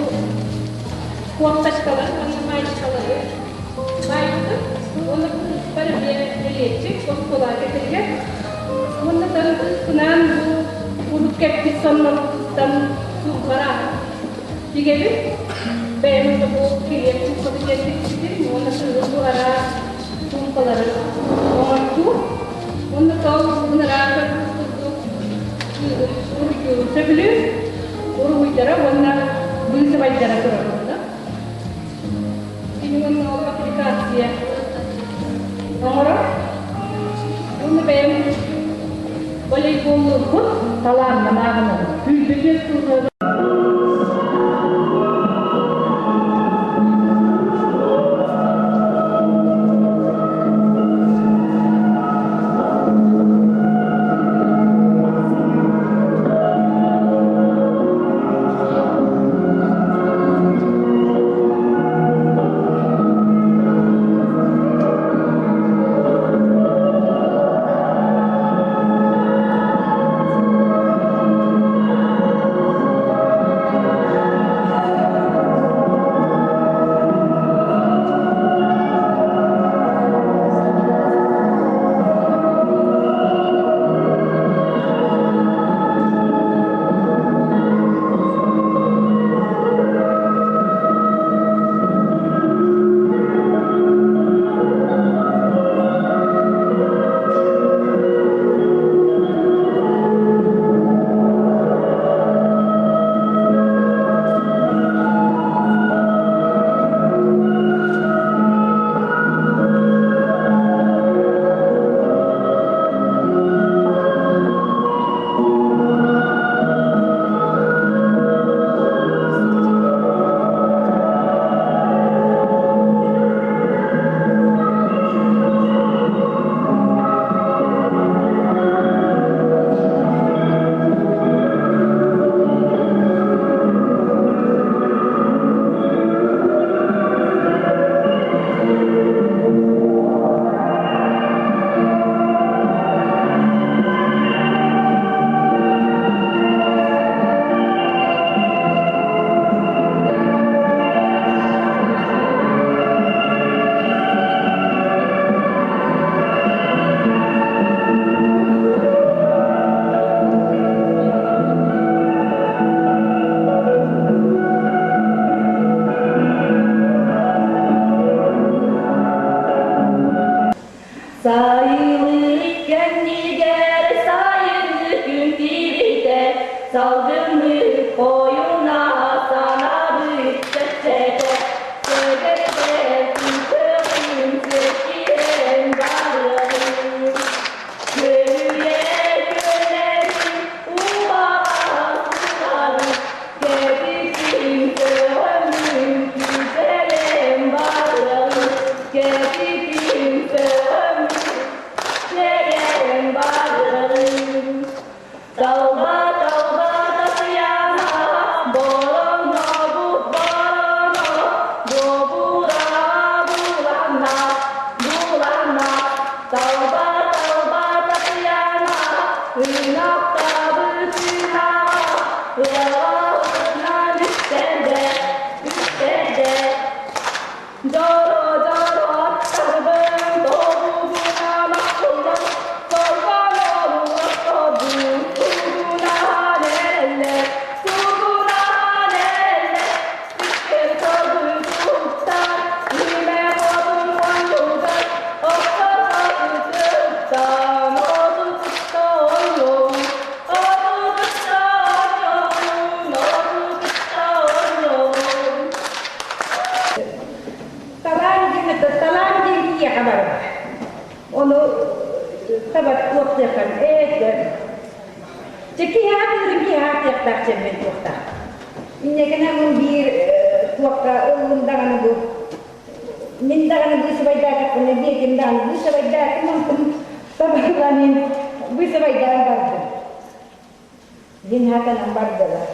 куоптачкалары уонна маечкалары баайбытым. Уонна бу кыыспар эмиэ бэлиэтчик оскуолаҕа кэтэригэр. Уонна тан кыыспынаан бу урут кэппит соннорбутуттан суумкалар тигэбин. Бэйэм бу килиэп суумкатын диэн тикпитим уонна кыыһым бу араас суумкалары оҥортуу. Уонна сол ыныраа көрбүт курдук кыыһым уруйдуурун сөбүлүүр. Уруһуйдара уонна быысыбайдара турар. Кини уонна ол аппликация оҥорор. Уонна бэйэм волейболлуурбун талааннан ааҕынабын. Күүрбүтүөс сылга Сайылык кэннигэр сайыҥҥы күн киирбитэ, салгыннык хойуна санаабыт чэпчэтэ, сэгэрдэр күн сиркиэн барыаҕын. Көлүйэ көлөрүн убаҕас сыларын, кэбисин сөҕөммүн күүтэрэн барыаҕын, кэбисин сөҕөммүн күүтэрэн барыаҕын. Талба талба Татьяна, боронобут бороно, добура булана, булана. Талба талба Татьяна, ынахтабыт ынаҕа, ыаҕаһынан үктэрдэ, үктэрдэ. Дьоро-дьоро аттарбын тобугунан охсуллан, сорбонору охтобун, сугунаан эллэ, сугунаан эллэ, сиккэр тобун туттар, имэ хотун оннугар, охсор хотутуттан, отутутта оннугун, отутутта оннугун, отутутта оннугун. Талаан диэн это талаан диэн киһиэхэ барар. Ону табат туохтуоххан это Чэ киһиэхэ тыырын киһиэхэ атыахтаах чэммин туохтаах. Иннекенэ мун биир туохха ыллым даҕаны бу мин даҕаны быысыбайдаатахпына биэтим даҕаны быысыбайдаатым онтум табыллан быысыбайдаан бардым. Дин хатанан бардылар.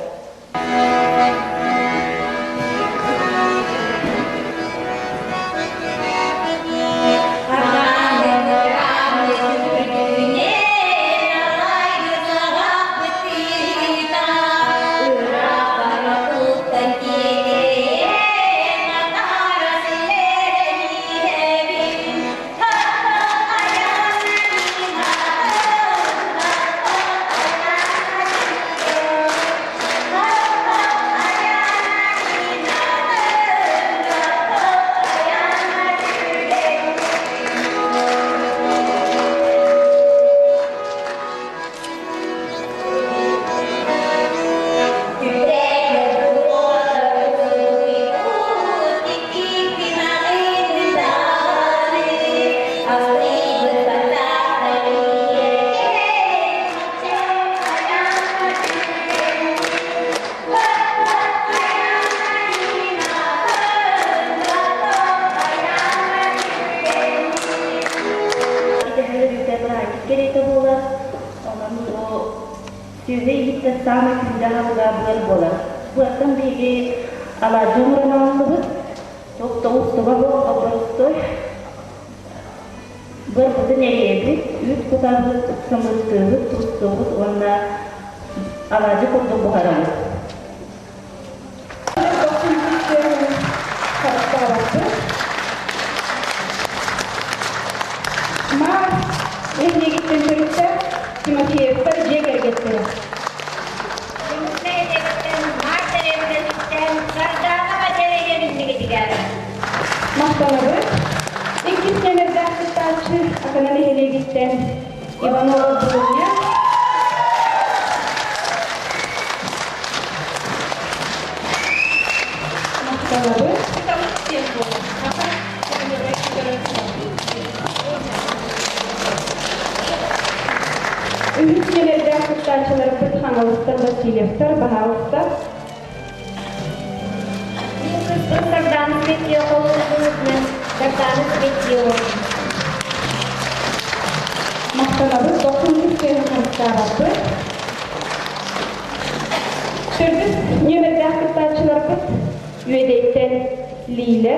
Сүөһү иһиттэн саамай күндү аһылыга быар буолар. Быартан биһиги алаадьы оҥорон аҕаллыбыт. Туох да уустуга суох оборустой. Быарбытын эрийэбит, үүт кутабыт, сымыыттыыбыт, туустуубут уонна алаадьы курдук буһарабыт. Маар нэһилиэгиттэн төрүттээх Тимофеевтар дьиэ кэргэттэрэ. Түмүк нэһилиэгиттэн Маар дэриэбинэтиттэн Сардаана Бачарыйа биллигитигэр. Махтанабыт. Иккис нүөмэрдээх кыттааччы Акана нэһилиэгиттэн Иванова Дуня. Махтанабыт. Үһүс нүөмэрдээх кыттааччыларбыт Хаҥаластар Васильевтар, баһаалыста. Мин кыыспын Сардаана Светлия холобурбутунан Сардаана Светлия Махтанабыт, дохсун үс харыстаабаппыт. Төрдүс нүөмэрдээх кыттааччыларбыт Үөдэйтэн Лиля,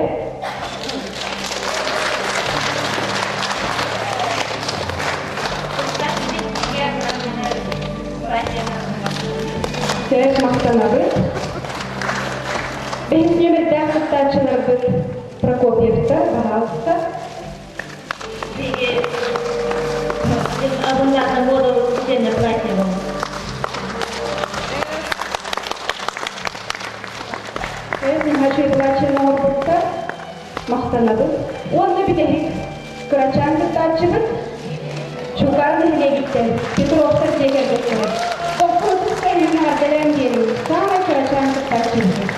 Сөп махтанабыт. Бэһис нүөмэрдээх кыттааччыларбыт Прокопьевтар, баһаалыста. Михаил махтанабыт. Уонна бүтэһик кырачаан кыттааччыбыт Чукаар нэһилиэгиттэн Петровтар дьиэ кэргэттэрэ. Тохсун сайынын эҕэрдэлээн биэриҥ саамай кырачаан кыттааччыбыт.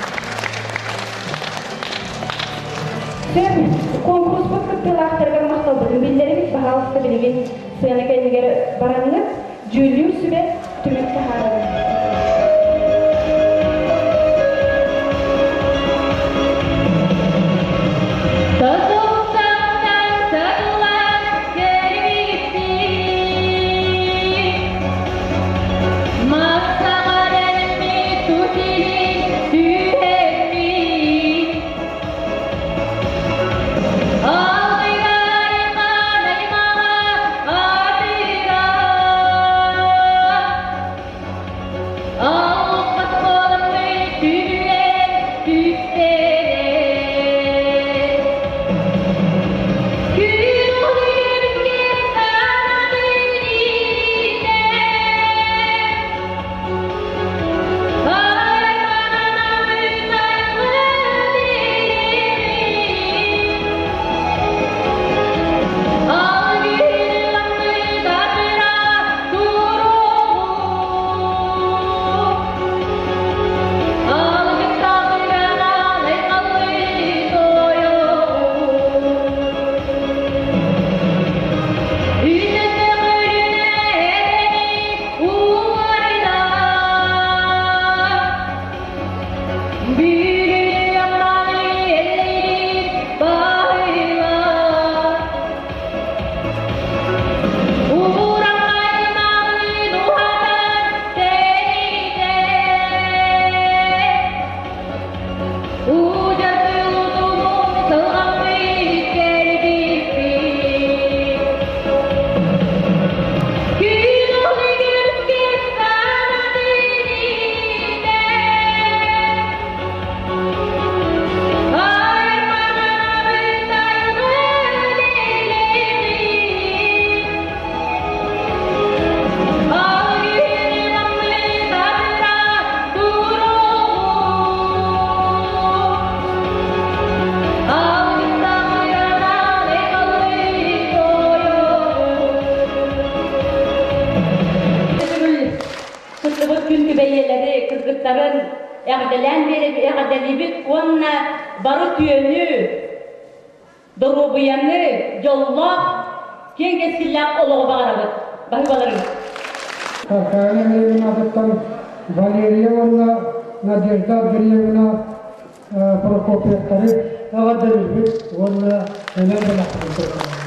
Сөп, куонкуруспут кыттыылаахтарыгар махталбытын биллэрэбит, баһаалыста билигин сыана кэннигэр бараҥҥыт, дьүүллүүр сүбэ түмүк таһаарабыт. Кыттыбыт күн күбэйиэлэри, кыргыттарын эҕэрдэлээн эҕэрдэлиибит уонна бары түөнү, доруобуйаны, дьоллоох, киэҥ кэскиллээх олоҕу баҕарабыт. Баһыыбаларыҥ! Таркаайы Ленинатыттан Валерия уонна Надежда Андреевна Прокопьевтары эҕэрдэлиибит уонна эмэн бэлэхпитин туттарабыт.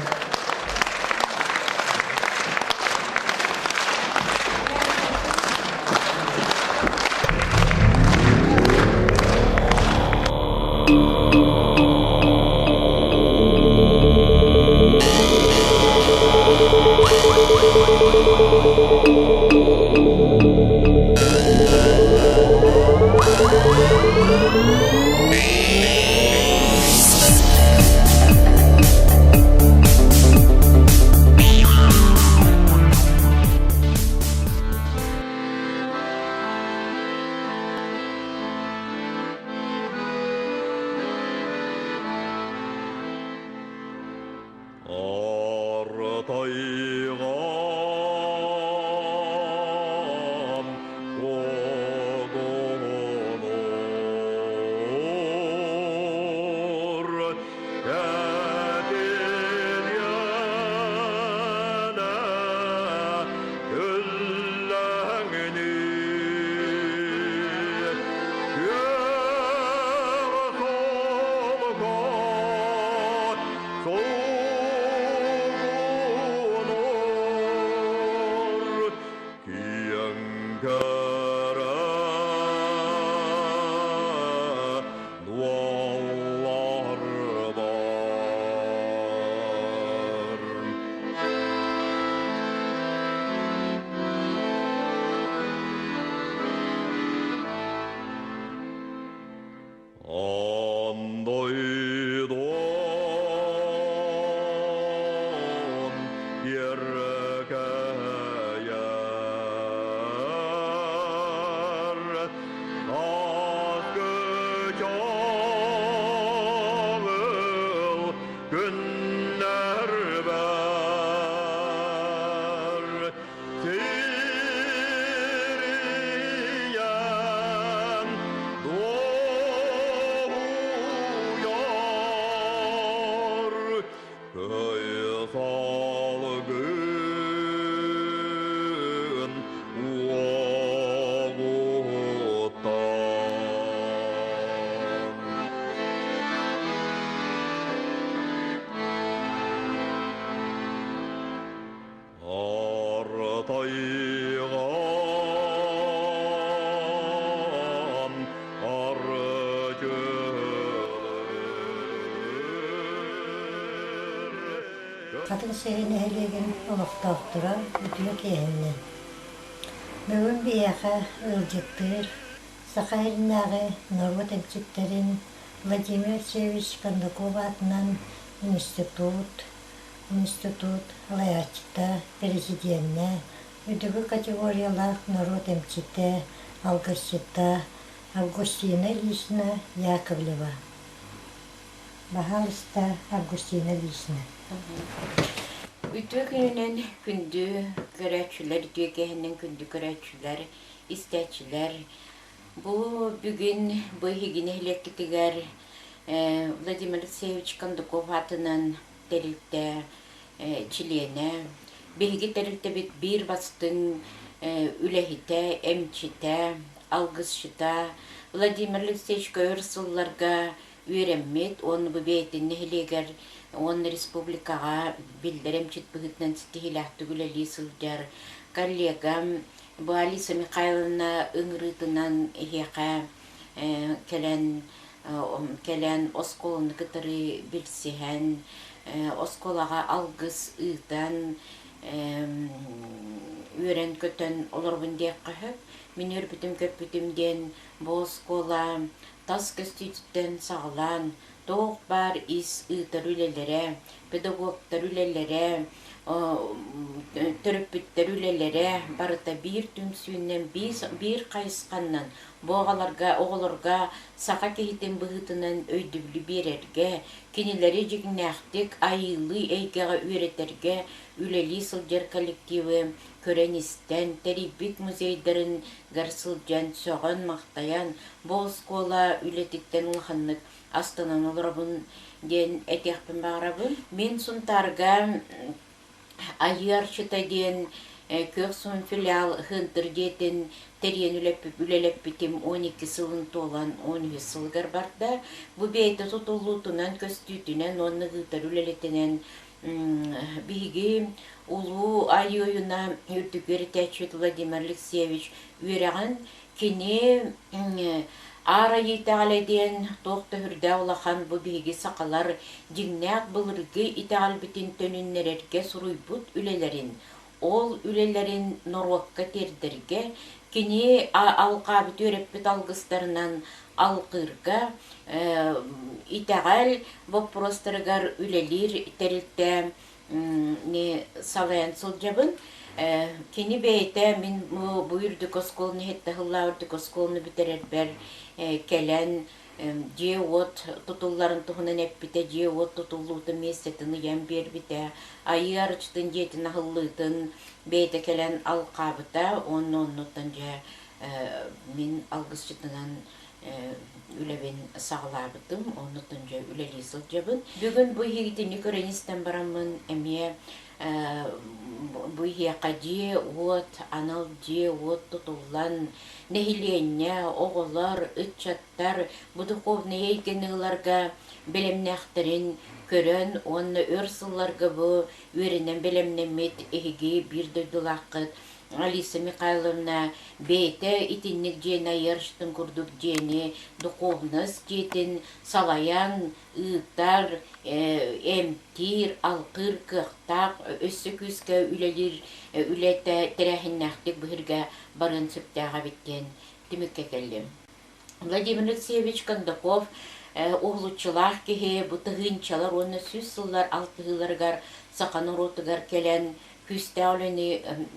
Хатыҥ сирин нэһилиэгин олохтоохторо үтүө киэһэннэн. Бүгүн биһиэхэ ыалдьыттыыр Саха сиринээҕи норуот эмчиттэрин Владимир Алексеевич Кондаков аатынан институт, институт салайааччыта, президенэ, үрдүкү категориялаах норуот эмчитэ, алгысчыта Августина Ильична Яковлева. Баһаалыста, Августина Ильична. Үтүө күнүнэн күндү көрөөччүлэр, үтүө киэһэнэн күндү көрөөччүлэр, истээччилэр. Бу бүгүн бу эһиги нэһилиэккитигэр Владимир Алексеевич Кондаков аатынан тэрилтэ чилиэнэ, биһиги тэрилтэбит биир бастыҥ үлэһитэ, эмчитэ, алгысчыта Владимир Алексеевич өр сылларга үөрэммит уонна бу бэйэтин нэһилиэгэр уонна республикаҕа биллэр эмчит быһыытынан ситиһиилээхтик үлэлии сылдьар коллегам бу Алиса Михайловна ыҥырыытынан эһиэхэ кэлэн кэлэн оскуоланы кытары билсиһэн оскуолаҕа алгыс ыытан үөрэн-көтөн олоробун диэххэ сөп. Мин үөрбүтүм-көппүтүм диэн бу оскуола тас көстүүтүттэн саҕалаан туох баар ис ыытар үлэлэрэ, педагогтар үлэлэрэ, төрөппүттэр үлэлэрэ барыта биир түмсүүнэн, биир хайысханнан бу оҕолорго, оҕолорго саха киһитин быһыытынан өйдөбүлү биэрэргэ, кинилэри дьиҥнээхтик айыылыы эйгэҕэ үөрэтэргэ үлэлии сылдьар коллективы көрөн-истэн, тэрийбит музейдарыгар сылдьан сөҕөн-махтайан, бу оскуола үлэтиттэн улаханнык астынан олоробун диэн этиэхпин баҕарабын. Мин Сунтаарга Айыы Арчыта диэн Күөх Суон филиал Хынтыр дьиэтин тэрийэн үлэлэппитим 12 сылын туолан 13 сылыгар барда. Бу бэйэтэ тутуллуутунан, көстүүтүнэн уонна ыытар үлэлэтинэн биһиги улуу Айыы Ойуна үрдүк үөрэтээччибит Владимир Алексеевич үөрэҕин кини Аар Айыы итэҕэлэ диэн туох да сүрдээх улахан бу биһиги сахалар дьиҥнээх былыргы итэҕэлбитин төнүннэрэргэ суруйбут үлэлэрин, ол үлэлэрин норуокка тиэрдэргэ, кини алҕаабыт үөрэппит алгыстарынан алҕыырга, итэҕэл боппуруостарыгар үлэлиир тэрилтэ салайан сылдьабын. Кини бэйэтэ мин бу үрдүк оскуоланы иһиттэ сыллаах үрдүк оскуоланы бүтэрэрбэр кэлэн дьиэ-уот тутулларын туһунан эппитэ, дьиэ-уот тутуллуутун миэстэтин ыйан биэрбитэ, Айыы Арчытын дьиэтин аһыллыытын бэйэтэ кэлэн алҕаабыта уонна оннуттан дьэ мин алгысчытынан үлэбин саҕалаабытым, оннуттан дьэ үлэлии сылдьабын. Бүгүн бу иһигитини көрөн истэн бараммын эмиэ бу иһиэхэ дьиэ-уот, анал дьиэ-уот тутуллан, нэһилиэнньэ, оҕолор, ыччаттар бу духовнай эйгэни ыларга бэлэмнээхтэрин көрөн уонна өр сылларга бу үөрэнэн бэлэмнэммит эһиги биир дойдулааххыт Алиса Михайловна бэйэтэ итинник дьиэни айар курдук дьиэни духовность дьиэтин салайан ыытар, эмтиир, алҕыыр кыахтаах, өссө күүскэ үлэлиир үлэтэ тэрээһиннээхтик быһырга барыан сөптөөх эбит диэн түмүккэ кэллим. Владимир Алексеевич Кондаков уһулуччулаах киһи бу тыһыынчалар уонна сүүс сыллар алтыһыыларыгар саха норуотугар кэлэн күүстээх үлэни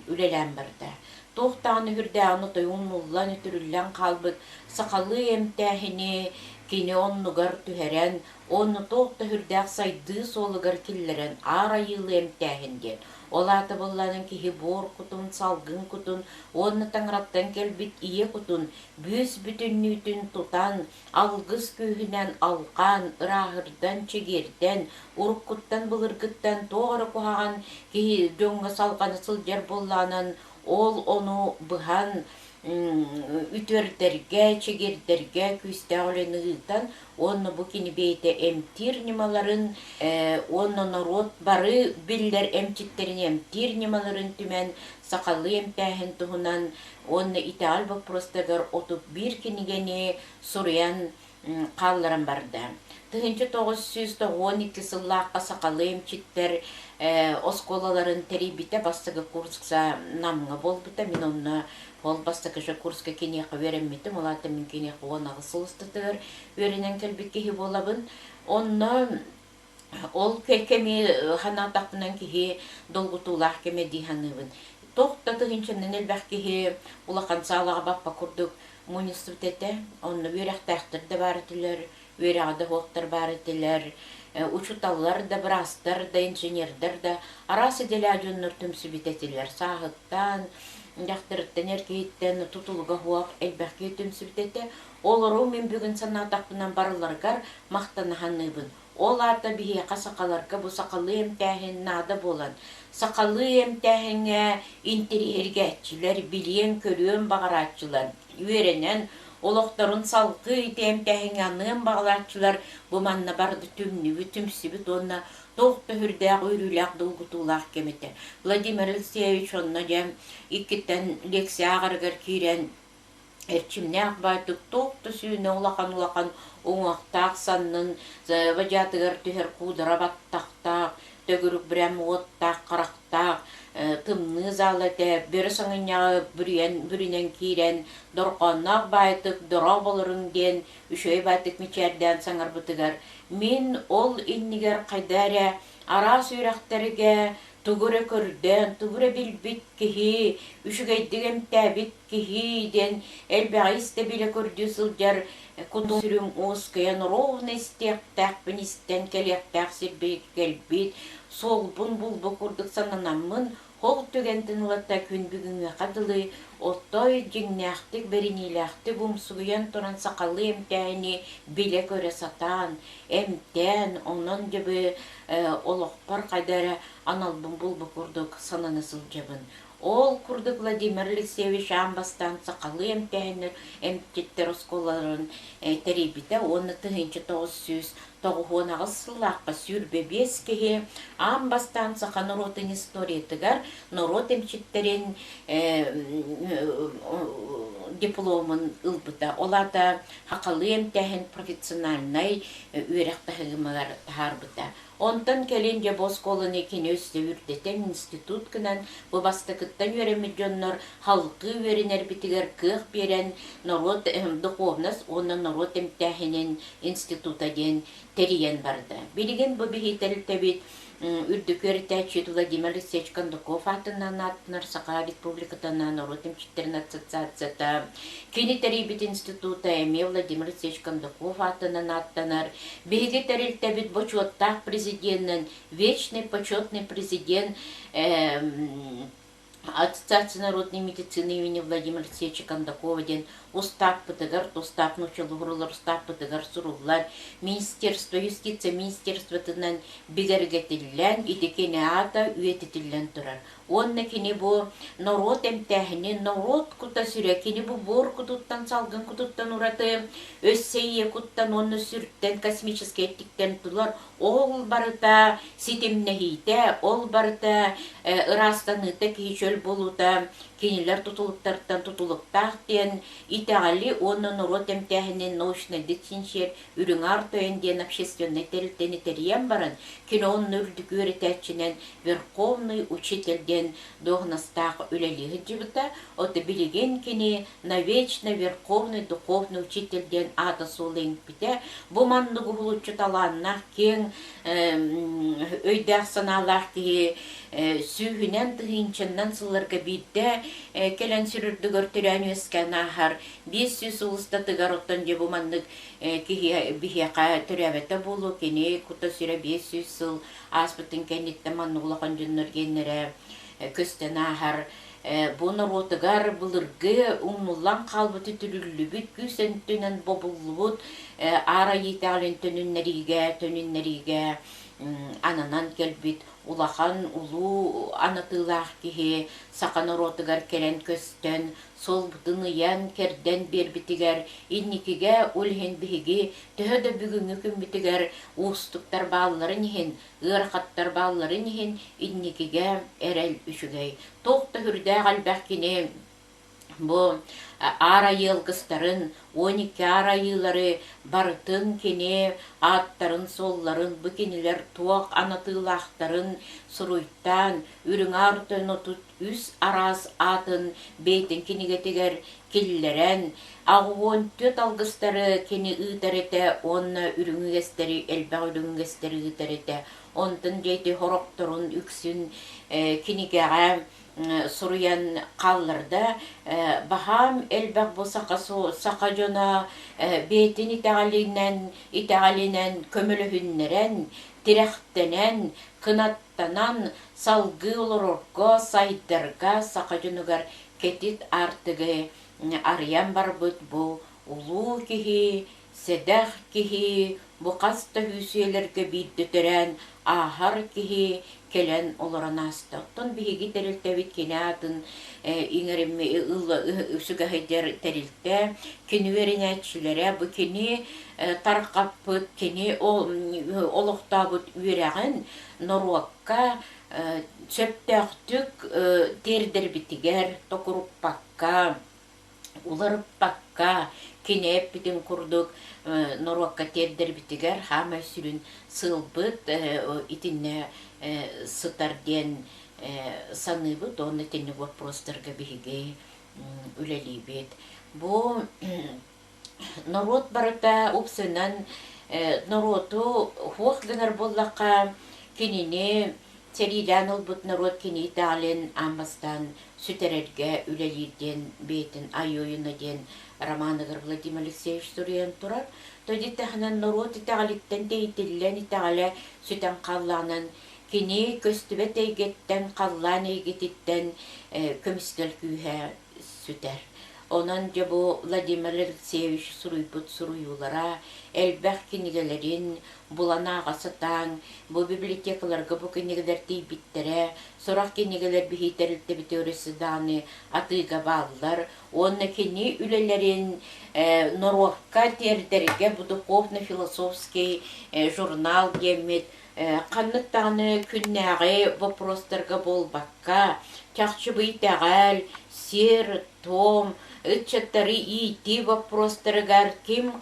үлэлээн барда. Туох даҕаны үрдээҕин отойун нуллан, үтүрүллэн хаалбыт сахалыы эмтээһини кини оннугар түһэрэн, уонна туох да үрдээх сайдыы суолугар киллэрэн аар айыылыы эмтээһин диэн. Ол аата буоллаҕына киһи буор кутун, салгын кутун уонна таҥараттан кэлбит ийэ кутун бүүс бүтүннүүтүн тутан, алгыс күүһүнэн алҕаан, ырааһырдан, чэгиэрдэн, уруккуттан былыргыттан туох эрэ куһаҕан киһи дьоҥҥо салҕана сылдьар буоллаҕынан, ол ону быһан үтүөрдэргэ, чэгиэрдэргэ күүстээх үлэни ыытан уонна бу кини бэйэтэ эмтиир ньымаларын уонна норуот бары биллэр эмчиттэрин эмтиир ньымаларын түмэн сахалыы эмтээһин туһунан уонна итэҕэл боппуруостарыгар 31 кинигэни суруйан хаалларан барда. 1992 сыллаахха сахалыы эмчиттэр оскуолаларын тэрийбитэ бастакы курска Намҥа буолбута. Мин онно ол бастакы же курска киниэхэ үөрэммитим. Ол аата мин киниэхэ 18 сыл устатыгар үөрэнэн кэлбит киһи буолабын. Онно ол кэми санаатахпынан киһи долгутуулаах кэмэ дии саныыбын. Туох да тыһыынчанан элбэх киһи улахан саалаҕа баппа курдук мунньустубут этэ. Онно үөрэхтээхтэр да баар этилэр, үөрэҕэ да суохтар баар этилэр, учууталлар да, быраастар да, инженердэр да араас идэлээх дьоннор түмсүбүт этилэр. Сааһыттан, дьахтарыттан, эр киһиттэн тутулуга суох элбэх киһи түмсүбүт этэ. Олору мин бүгүн санаатахпынан барыларыгар махтана саныыбын. Ол аата биһиэхэ сахаларга бу сахалыы эмтээһин наада буолан, сахалыы эмтээһиҥҥэ интэриэһиргээччилэр, билиэн-көрүөн баҕарааччылар үөрэнэн, олохторун салгыы ити эмтээһиҥҥэ аныан баҕалааччылар бу манна барыта түмнүбүт, түмсүбүт уонна туох да сүрдээх үөрүүлээх, долгутуулаах кэм этэ. Владимир Алексеевич онно дьэ иккиттэн лекция ааҕарыгар киирэн эрчимнээх баайдык туох да сүүнэ улахан-улахан уҥуохтаах саннын бадьаатыгар түһэр куудара баттахтаах, төгүрүк брэм уоттаах харахтаах, тымныы зал этэ, бөрө саҥынньаҕы бүрүйэн бүрүнэн киирэн, дорҕоонноох баайдык дорооболоруҥ диэн үчүгэй баайдык мичээрдээн саҥарбытыгар, мин ол иннигэр хайда эрэ араас үөрэхтэргэ тугу эрэ көрдөөн, тугу эрэ билбит киһи, үчүгэйдик эмтээбит киһи диэн элбэҕи истэ-билэ көрдүү сылдьар кутум-сүрүм уоскуйан ровно истиэхтээхпин истэн кэлиэхтээх сирбит кэлбит, суолбун булбу курдук сананаммын, ол түгэнтэн ылата күн бүгүҥҥүөхэ дылы отой дьиҥнээхтик, бэриниилээхтик умсугуйан туран сахалыы эмтээһини билэ-көрө сатаан, эмтээн, онон дьэ олохпор хайда эрэ аналбын булбу курдук санана сылдьабын. Ол курдук Владимир Алексеевич аан бастаан сахалыы эмтээһиннэр эмчиттэр оскуолаларын тэрийбитэ уонна 1900 98 сыллаахха 25 киһи аан бастаан саха норуотун историятыгар норуот эмчиттэрин дипломун ылбыта. Ол аата сахалыы эмтээһин профессиональнай үөрэх таһымыгар таһаарбыта. Онтон кэлин дьэ бу оскуоланы кини өссө үрдэтэн институт гынан, бу бастакыттан үөрэммит дьоннор халҕыы үөрэнэрбитигэр кыах биэрэн норуот духовность уонна норуот эмтээһинин института диэн тэрийэн барда. Билигин бу биһи тэрилтэбит үрдүкү үөрэтээччи Владимир Алексеевич Кондаков аатынан ааттанар Саха Республикатын норуот эмчиттэрин ассоциацията, кини тэрийбит института эмиэ Владимир Алексеевич Кондаков аатынан ааттанар. Биһиги тэрилтэбит бочуоттаах президенин, вечный почетный президент Ассоциация народной медицины имени Владимира Алексеевича Кондакова диэн устааппытыгар, тустаах нууччалыы устааппытыгар суруллар Министерство юстиция министерствотынан бигэргэтиллэн, ити кини аата үйэтитиллэн турар. Уонна кини бу норуот эмтээһини, норуот кута-сүрэ, кини бу буор кутуттан, салгын кутуттан ураты өссө ийэ куттан уонна сүртэн космическай эттиктэн тулар ол барыта ситимнэһиитэ, ол барыта ыраастаныыта киһи чөл буолуута кинилэр тутулуктарыттан тутулуктаах диэн итэҕэли уонна норуот эмтээһинин научнай чинчийэр Үрүҥ Аар Тойон диэн общественнай тэрилтэни тэрийэн баран, кини онно үрдүк үөрэтээччинэн верховный учитель диэн дуоһунастаах үлэлии сылдьыбыта. Ото билигин кини навечно верховный духовный учитель диэн аата-суола иҥпитэ. Бу маннык уһулуччу талааннаах, киэҥ өйдөөх-санаалаах киһи сүүһүнэн тыһыынчаннан сылларга биирдэ кэлэн сир үрдүгэр төрөөн үөскээн ааһар 500 сыл устатыгар оттон дьэ бу маннык киһи биһиэхэ төрөөбөтө буолуо кини кута-сүрэ 500 сыл ааспытын кэнниттэн маннык улахан дьоннор гиэннэрэ көстөн ааһар бу норуотугар былыргы умнуллан хаалбыт үтүрүллүбүт күүс өттүнэн бобуллубут аар айыы итэҕэлин төнүннэриигэ төнүннэриигэ ананан кэлбит улахан улуу анатыылаах киһи саха норуотугар кэлэн көстөн суолбутун ыйан-кэрдэн биэрбитигэр инникигэ ол иһин биһиги төһө да бүгүҥҥү күммүтүгэр уустуктар баалларын иһин, ыарахаттар баалларын иһин инникигэ эрэл үчүгэй. Туох да сүрдээх элбэх кини бу аар айыы алгыстарын, 12 аар айыылары барытын кини ааттарын-суолларын, бу кинилэр туох анатыылаахтарын суруйтаан, Үрүҥ Аар Тойон 33 араас аатын бэйэтин кинигэтигэр киллэрэн, 84 алгыстары кини ыытар этэ уонна үрүҥ үгэстэри, элбэх үрүҥ үгэстэри ыытар этэ. Онтон дьэ ити сорохторун үксүн кинигэҕэ суруйан хаалларда. Баһаам элбэх бу саха, саха дьоно бэйэтин итэҕэлинэн, итэҕэлинэн көмөлөһүннэрэн, тирэхтэнэн, кынаттанан салгыы олорорго, сайдарга саха дьонугар кэтит аартыгы арыйан барбыт бу улуу киһи, сэдэх киһи, бу хас да үс үйэлэргэ биирдэ төрөөн ааһар киһи кэлэн олорон ааста. Оттон биһиги тэрилтэбит кини аатын иҥэримми сүгэһэйдэр тэрилтэ, кини үөрэнээччилэрэ, бу кини тарҕаппыт, кини олохтообут үөрэҕин норуокка сөптөөхтүк тиэрдэрбитигэр токуруппакка, уларыппакка, кини эппитин курдук норуокка тиэрдэрбитигэр хаамай сүрүн сыалбыт итиннэ сытар диэн саныыбыт уонна итинник боппуруостарга биһиги үлэлиибит. Бу норуот барыта упсунан норуоту хуох гынар буоллахха кинини сэриилээн ылбыт норуот кини итэҕэлин аан бастаан сүтэрэргэ үлэлиир диэн бэйэтин Айойуна диэн романыгар Владимир Алексеевич суруйан турар. Тоди таһынан норуот итэҕэлиттэн тэйитиллэн итэҕэлэ сүтэн хааллаҕынан кини көстүбэт эйгэттэн, халлаан эйгэтиттэн көмүскэл күүһэ сүтэр. Онон дьэ бу Владимир Алексеевич суруйбут суруйуулара элбэх кинигэлэрин булан ааҕа сатаан, бу библиотекаларга бу кинигэлэр тиийбиттэрэ, сорох кинигэлэр биһи тэрилтэбитигэр өссө даҕаны атыыга бааллар. Уонна кини үлэлэрин норуокка тиэрдэргэ бу духовно-философский журнал диэммит ханнык даҕаны күннээҕи боппуруостарга буолбакка, чахчы бу итэҕэл, сиэр-туом, ыччаттары иитии боппуруостарыгар ким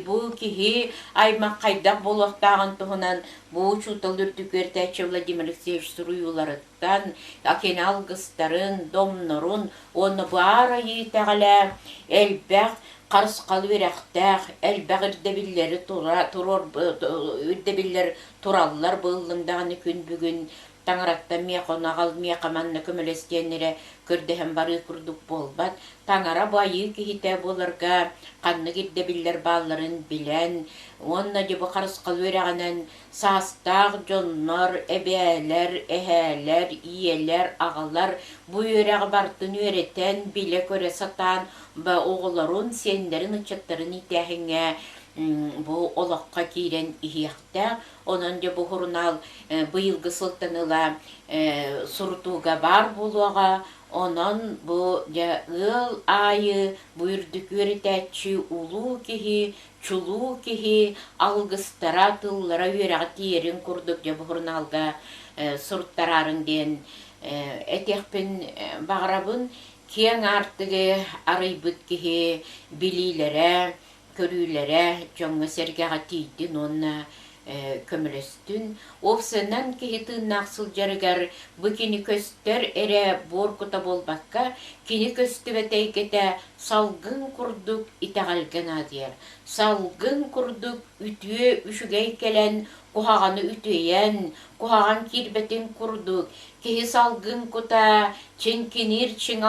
бу киһи аймах хайдах буолуохтааҕын туһунан бу учуутал үрдүк үөрэтээччи Владимир Алексеевич суруйууларыттан, кини алгыстарын, домнорун уонна бу аар айыы итэҕэлэ элбэх харысхал үөрэхтээх, элбэх ирдэбиллэри туруор ирдэбиллэр тураллар быыллыҥ даҕаны күн бүгүн таҥараттан миэхэ ону аҕал, миэхэ манна көмөлөс диэннэрэ көрдөһөн барыы курдук буолбат. Таҥара бу айыы киһитэ буоларга ханнык ирдэбиллэр баалларын билэн уонна дьэ бу харысхал үөрэҕинэн саастаах дьоннор, эбээлэр, эһээлэр, ийэлэр, аҕалар бу үөрэҕи барытын үөрэтэн, билэ-көрө сатаан оҕолорун, сиэннэрин, ыччаттарын иитээһиҥҥэ бу олоххо киирэн иһиэхтээх. Онон дьэ бу сурунаал быйылгы сылтан ыла сурутууга баар буолуоҕа. Онон бу дьэ ыал аайы бу үрдүк үөрэтээччи улуу киһи, чулуу киһи алгыстара, тыллара үөрэҕэ тиийэрин курдук дьэ бу сурунаалга суруттараарыҥ диэн этиэхпин баҕарабын. Киэҥ аартыгы арыйбыт киһи билиилэрэ, көрүүлэрэ дьоҥҥо-сэргэҕэ тиийдин уонна көмөлөстүн. Уопсайынан киһи тыыннаах сылдьарыгар бу кини көстөр эрэ буор кута буолбакка, кини көстүбэт эйгэтэ салгын курдук итэҕэлгэ наадыйар. Салгын курдук үтүө үчүгэй кэлэн куһаҕаны үтүөйэн, куһаҕан киирбэтин курдук киһи салгын кута чиҥкиниир чиҥ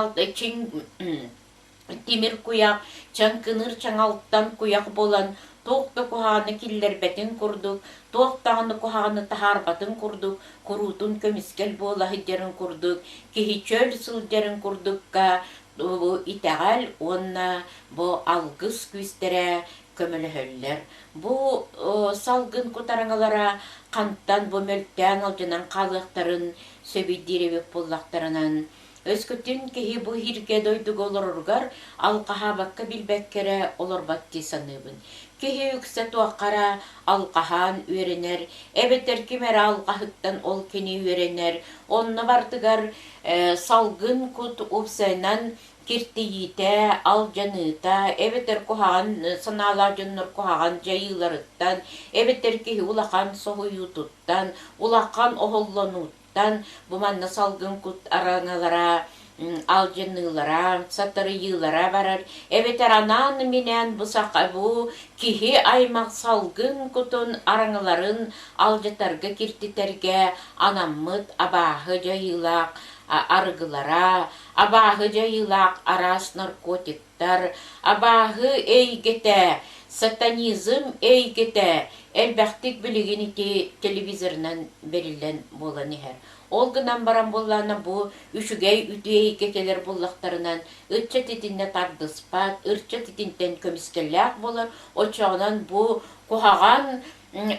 тимир куйах, чаҥкыныыр чаҥалтан куйах буолан туох да куһаҕаны киллэрбэтин курдук, туох даҕаны куһаҕаны таһаарбатын курдук, куруутун көмүскэл буола сылдьарын курдук, киһи чөл сылдьарын курдукка бу итэҕэл уонна бу алгыс күүстэрэ көмөлөһөллөр. Бу салгын кутараҥалара хантан бу мөлтөөн алдьанан хаалыахтарын сөбүй диир эбит буоллахтарынан, өскөтүн киһи бу иһиргэ дойдуга олороругар алҕаһаабакка билбэккэ эрэ олорбот дии саныыбын. Киһи үксэ туохха эрэ алҕаһаан үөрэнэр, эбэтэр ким эрэ алҕаһыттан ол кини үөрэнэр, онно барытыгар салгын кут уопсайынан киртийиитэ, алдьаныыта, эбэтэр куһаҕан санаалаах дьоннор куһаҕан дьайыыларыттан, эбэтэр киһи улахан соһуйуутуттан, улахан оһоллонууттан бу манна салгын кут араҥалара алдьаныылара, сатарыйыылара барар, эбэтэр анаан-минээн бу саха бу киһи аймах салгын кутун араҥаларын алдьатарга, киртитэргэ анаммыт абааһы дьайыылаах арыгылара, абааһы дьайыылаах араас наркотиктар, абааһы эйгэтэ, сатанизм эйгэтэ элбэхтик билигин ити телевизорынан бэриллэн буолан иһэр. Ол гынан баран буоллаҕына бу үчүгэй үтүө эйгэ кэлэр буоллахтарынан ыччат итиннэ тардыспат, ыччат итинтэн көмүскэллээх буолар. Оччоҕунан бу куһаҕан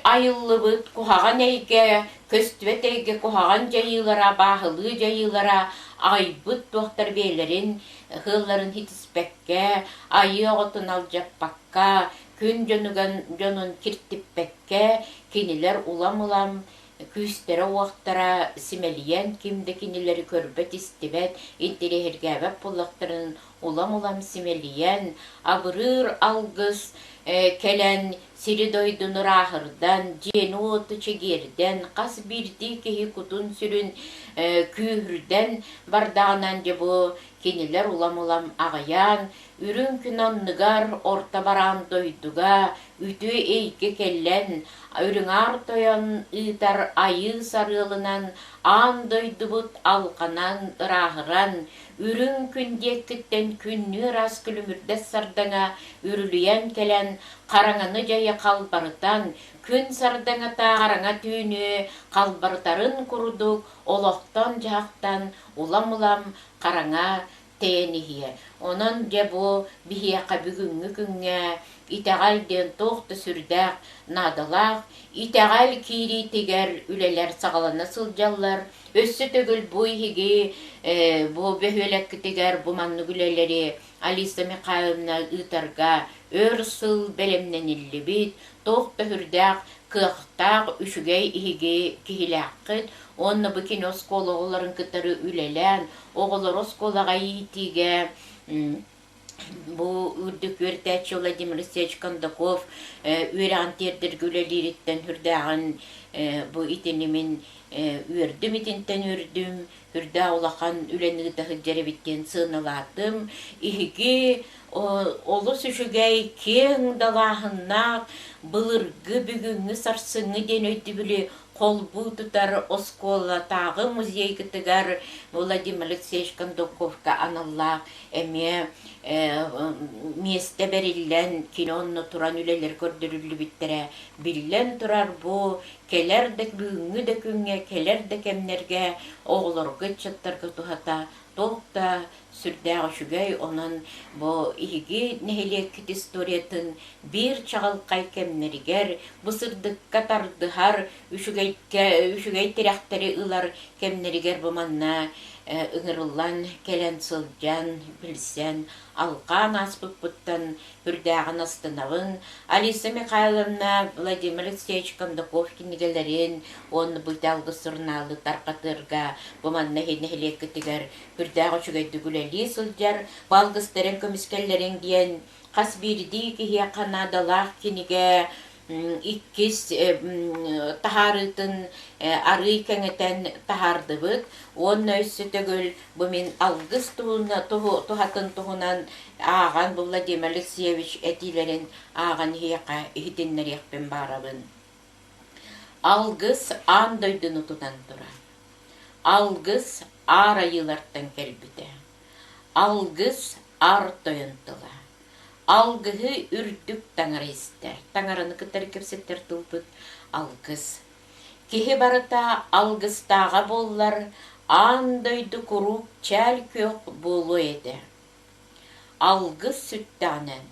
айыллыбыт куһаҕан эйгэ, көстүбэт эйгэ куһаҕан дьайыылара, бааһылыы дьайыылара айбыт туохтар бэйэлэрин ыһыалларын ситиспэккэ, айыы оҕотун алдьаппакка, күн дьонуган дьонун киртиппэккэ, кинилэр улам-улам күүстэрэ-уохтара симэлийэн, ким да кинилэри көрбөт-истибэт, интэриэһиргээбэт буоллахтарын улам-улам симэлийэн, абырыыр алгыс кэлэн сири-дойдуну ырааһырдан, дьиэни-уоту чэгиэрдэн, хас биирдии киһи кутун-сүрүн күүһүрдэн бардаҕынан дьэ бу кинилэр улам-улам аҕыйаан, үрүҥ күн анныгар орто бараан дойдуга үтүө эйгэ кэллэн, Үрүҥ Аар Тойон ыытар айыы сарыалынан аан дойдубут алҕанан, ырааһыран, үрүҥ күн диэккиттэн күннүү ыраас күлүмүрдэс сардаҥа үрүлүйэн кэлэн, хараҥаны дьайа халбарытан, күн сардаҥата хараҥа түүнү халбарытарын курдук олохтон-дьаһахтан улам-улам хараҥа тэйэн иһиэ. Онон дьэ бу биһиэхэ бүгүҥҥү күҥҥэ итэҕэл диэн туох да сүрдээх наадалаах. Итэҕэл киириитигэр үлэлэр саҕалана сылдьаллар. Өссө төгүл бу иһиги бу бөһүөлэккитигэр бу маннык үлэлэри Алиса Михайловна ыытарга өр сыл бэлэмнэниллибит, туох да сүрдээх кыахтаах, үчүгэй иһиги киһилээххит уонна бу кини оскуола оҕолорун кытары үлэлээн, оҕолору оскуолаҕа иитиигэ бу үрдүк үөрэтээччи Владимир Алексеевич Кондаков үөрэҕин тиэрдэргэ үлэлиириттэн сүрдээҕин бу итини мин үөрдүм итинтэн үөрдүм үрдээх улахан үлэни ыыта сылдьар эбит диэн сыаналаатым. Иһиги олус үчүгэй, киэҥ далааһыннаах, былыргы, бүгүҥҥү, сарсыҥҥы диэн өйдөбүлү холбуу тутар оскуолатааҕы музейгытыгар Владимир Алексеевич Кондуковка аналлаах эмиэ миэстэ бэриллэн, кини онно туран үлэлэр көрдөрүллүбүттэрэ. Биллэн турар, бу кэлэр да бүгүҥҥү да күҥҥэ, кэлэр да кэмнэргэ оҕолорго, ыччаттарга туһата туох да сүрдээх үчүгэй. Онон бу иһиги нэһилиэккит историятын биир чаҕылхай кэмнэригэр бу сырдыкка тардыһар, үчүгэйкэ үчүгэй тирэхтэри ылар кэмнэригэр бу манна ыҥырыллан кэлэн сылдьан, билсэн, алҕаан ааспыппыттан үрдээҕин астынабын. Алиса Михайловна Владимир Алексеевич Кондаков кинигэлэрин уонна Быйта алгыс сурунаалы тарҕатыырга бу манна нэһилиэккитигэр үрдээх үчүгэйдик үлэлии сылдьар, бу алгыстарын көмүскэллэриҥ диэн хас биирдии киһиэхэ наадалаах кинигэ иккис таһаарыытын арыый кэҥэтэн таһаардыбыт уонна өссө төгүл бу мин алгыс туһатын туһунан ааҕан бу Владимир Алексеевич этиилэрин ааҕан иһиэхэ иһитиннэриэхпин баарабын. Алгыс аан дойдуну тутан турар. Алгыс аар айыылартан кэлбитэ. Алгыс аар тойон тыла. Алгыһы үрдүк таҥара истэр, таҥараны кытары кэпсэтэр тылбыт алгыс. Киһи барыта алгыстааҕа буоллар, аан дойду куруук чээл күөх буолуо этэ. Алгыс сүттэҕинэн,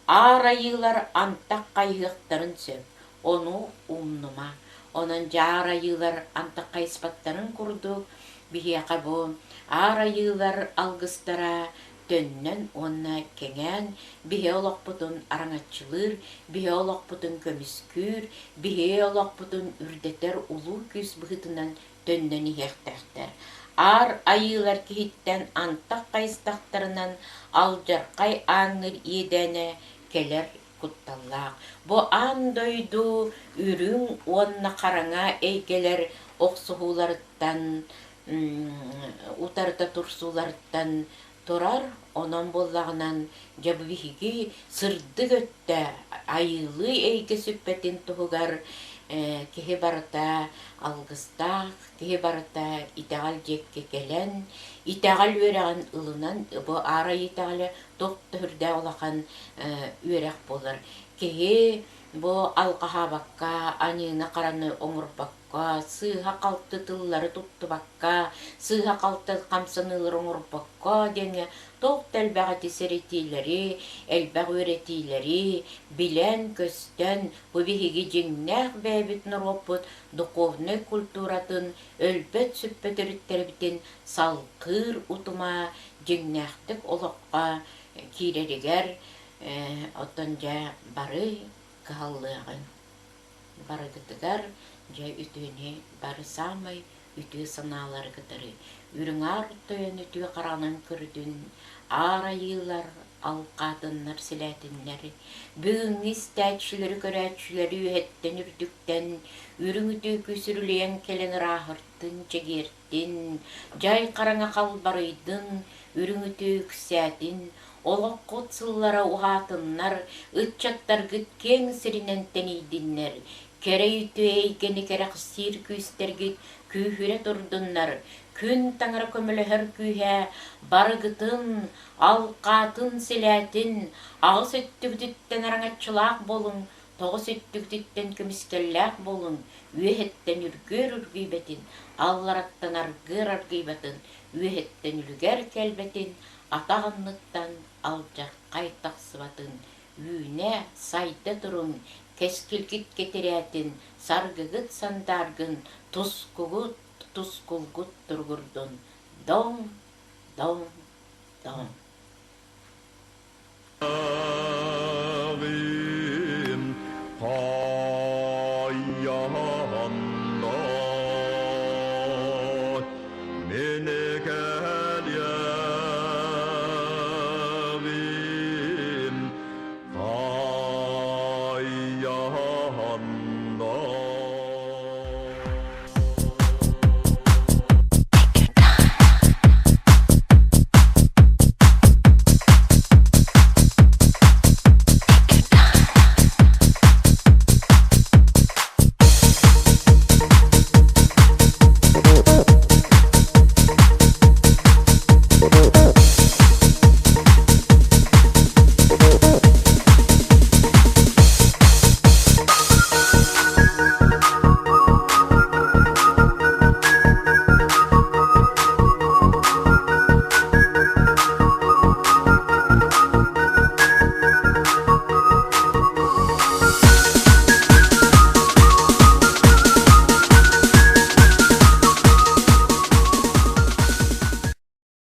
аар айыылар антах хайыһыахтарын сөп, ону умнума. Онон дьэ аар айыылар антах хайыспаттарын курдук, биһиэхэ бу аар айыылар алгыстара төннөн уонна кэҥээн биһи олохпутун араҥаччылыыр, биһи олохпутун көмүскүүр, биһи олохпутун үрдэтэр улуу күүс быһыытынан төннөн иһиэхтээхтэр. Аар айыылар киһиттэн антах хайыстахтарынан алдьархай ааҥныыр иэдээнэ кэлэр кутталлаах. Бу аан дойду үрүҥ уонна хараҥа эйгэлэр охсуһууларыттан утарыта турсууларыттан турар, онон буоллаҕынан дьэ бу биһиги сырдык өттө айыылыы эйгэ сүппэтин туһугар киһи барыта алгыстаах, киһи барыта итэҕэл диэкки кэлэн, итэҕэл үөрэҕин ылынан, бу аар айыы итэҕэлэ туох да сүрдээх улахан үөрэх буолар. Киһи бу алҕаһаабакка, аньыыны-хараны оҥорбокко, сыыһа-халты тыллары туттубакка, сыыһа-халты хамсаныылары оҥорбокко диэҥҥэ туох да элбэх ити сэрэтиилэри, элбэх үөрэтиилэри билэн-көстөн, бу биһиги дьиҥнээх бэйэбит норуоппут духовнай культуратын өлбөт-сүппэт өрүттэрбитин салгыыр утума дьиҥнээхтик олоххо киирэригэр оттон дьэ бары кыһаллыаҕыҥ. Барыгытыгар дьэ үтүөнү бары саамай үтүө санаалары кытары үрүҥ аар тойон үтүө хараҕынан көрүтүн, аар айыылар, алҕаатыннар, силээтиннэр, бүгүҥҥү истээччилэри, көрөөччүлэри үөһэттэн үрдүктэн үрүҥ үтүө күүс үрүлүйэн кэлэн ырааһыртын, чэгиэртин, дьай хараҥа халбарыйдын, үрүҥ үтүө үксээтин, Олоххут сыллара уһаатыннар, ыччаттаргыт киэҥ сиринэн тэнийдиннэр, кэрэ үтүө эйгэни кэрэхсиир күүстэргит күүһүрэ турдуннар, күн таҥара көмөлөһөр күүһэ барыгытын, алҕаатын, силээтин, аҕыс өттүгүтүттэн араҥаччылаах буолуҥ, тоҕус өттүгүтүттэн көмүскэллээх буолуҥ, үөһэттэн үргүөр үргүйбэтин, аллараттан аргыар аргыйбатын, үөһэттэн үлүгэр кэлбэтин, Атах анныттан алдьархай тахсыбатын, үүнэ, сайда туруҥ, кэскилгит кэтирээтин, саргыгыт сандааргын, тускугут, тускулгут туругурдун, доҥ, доҥ, доҥ.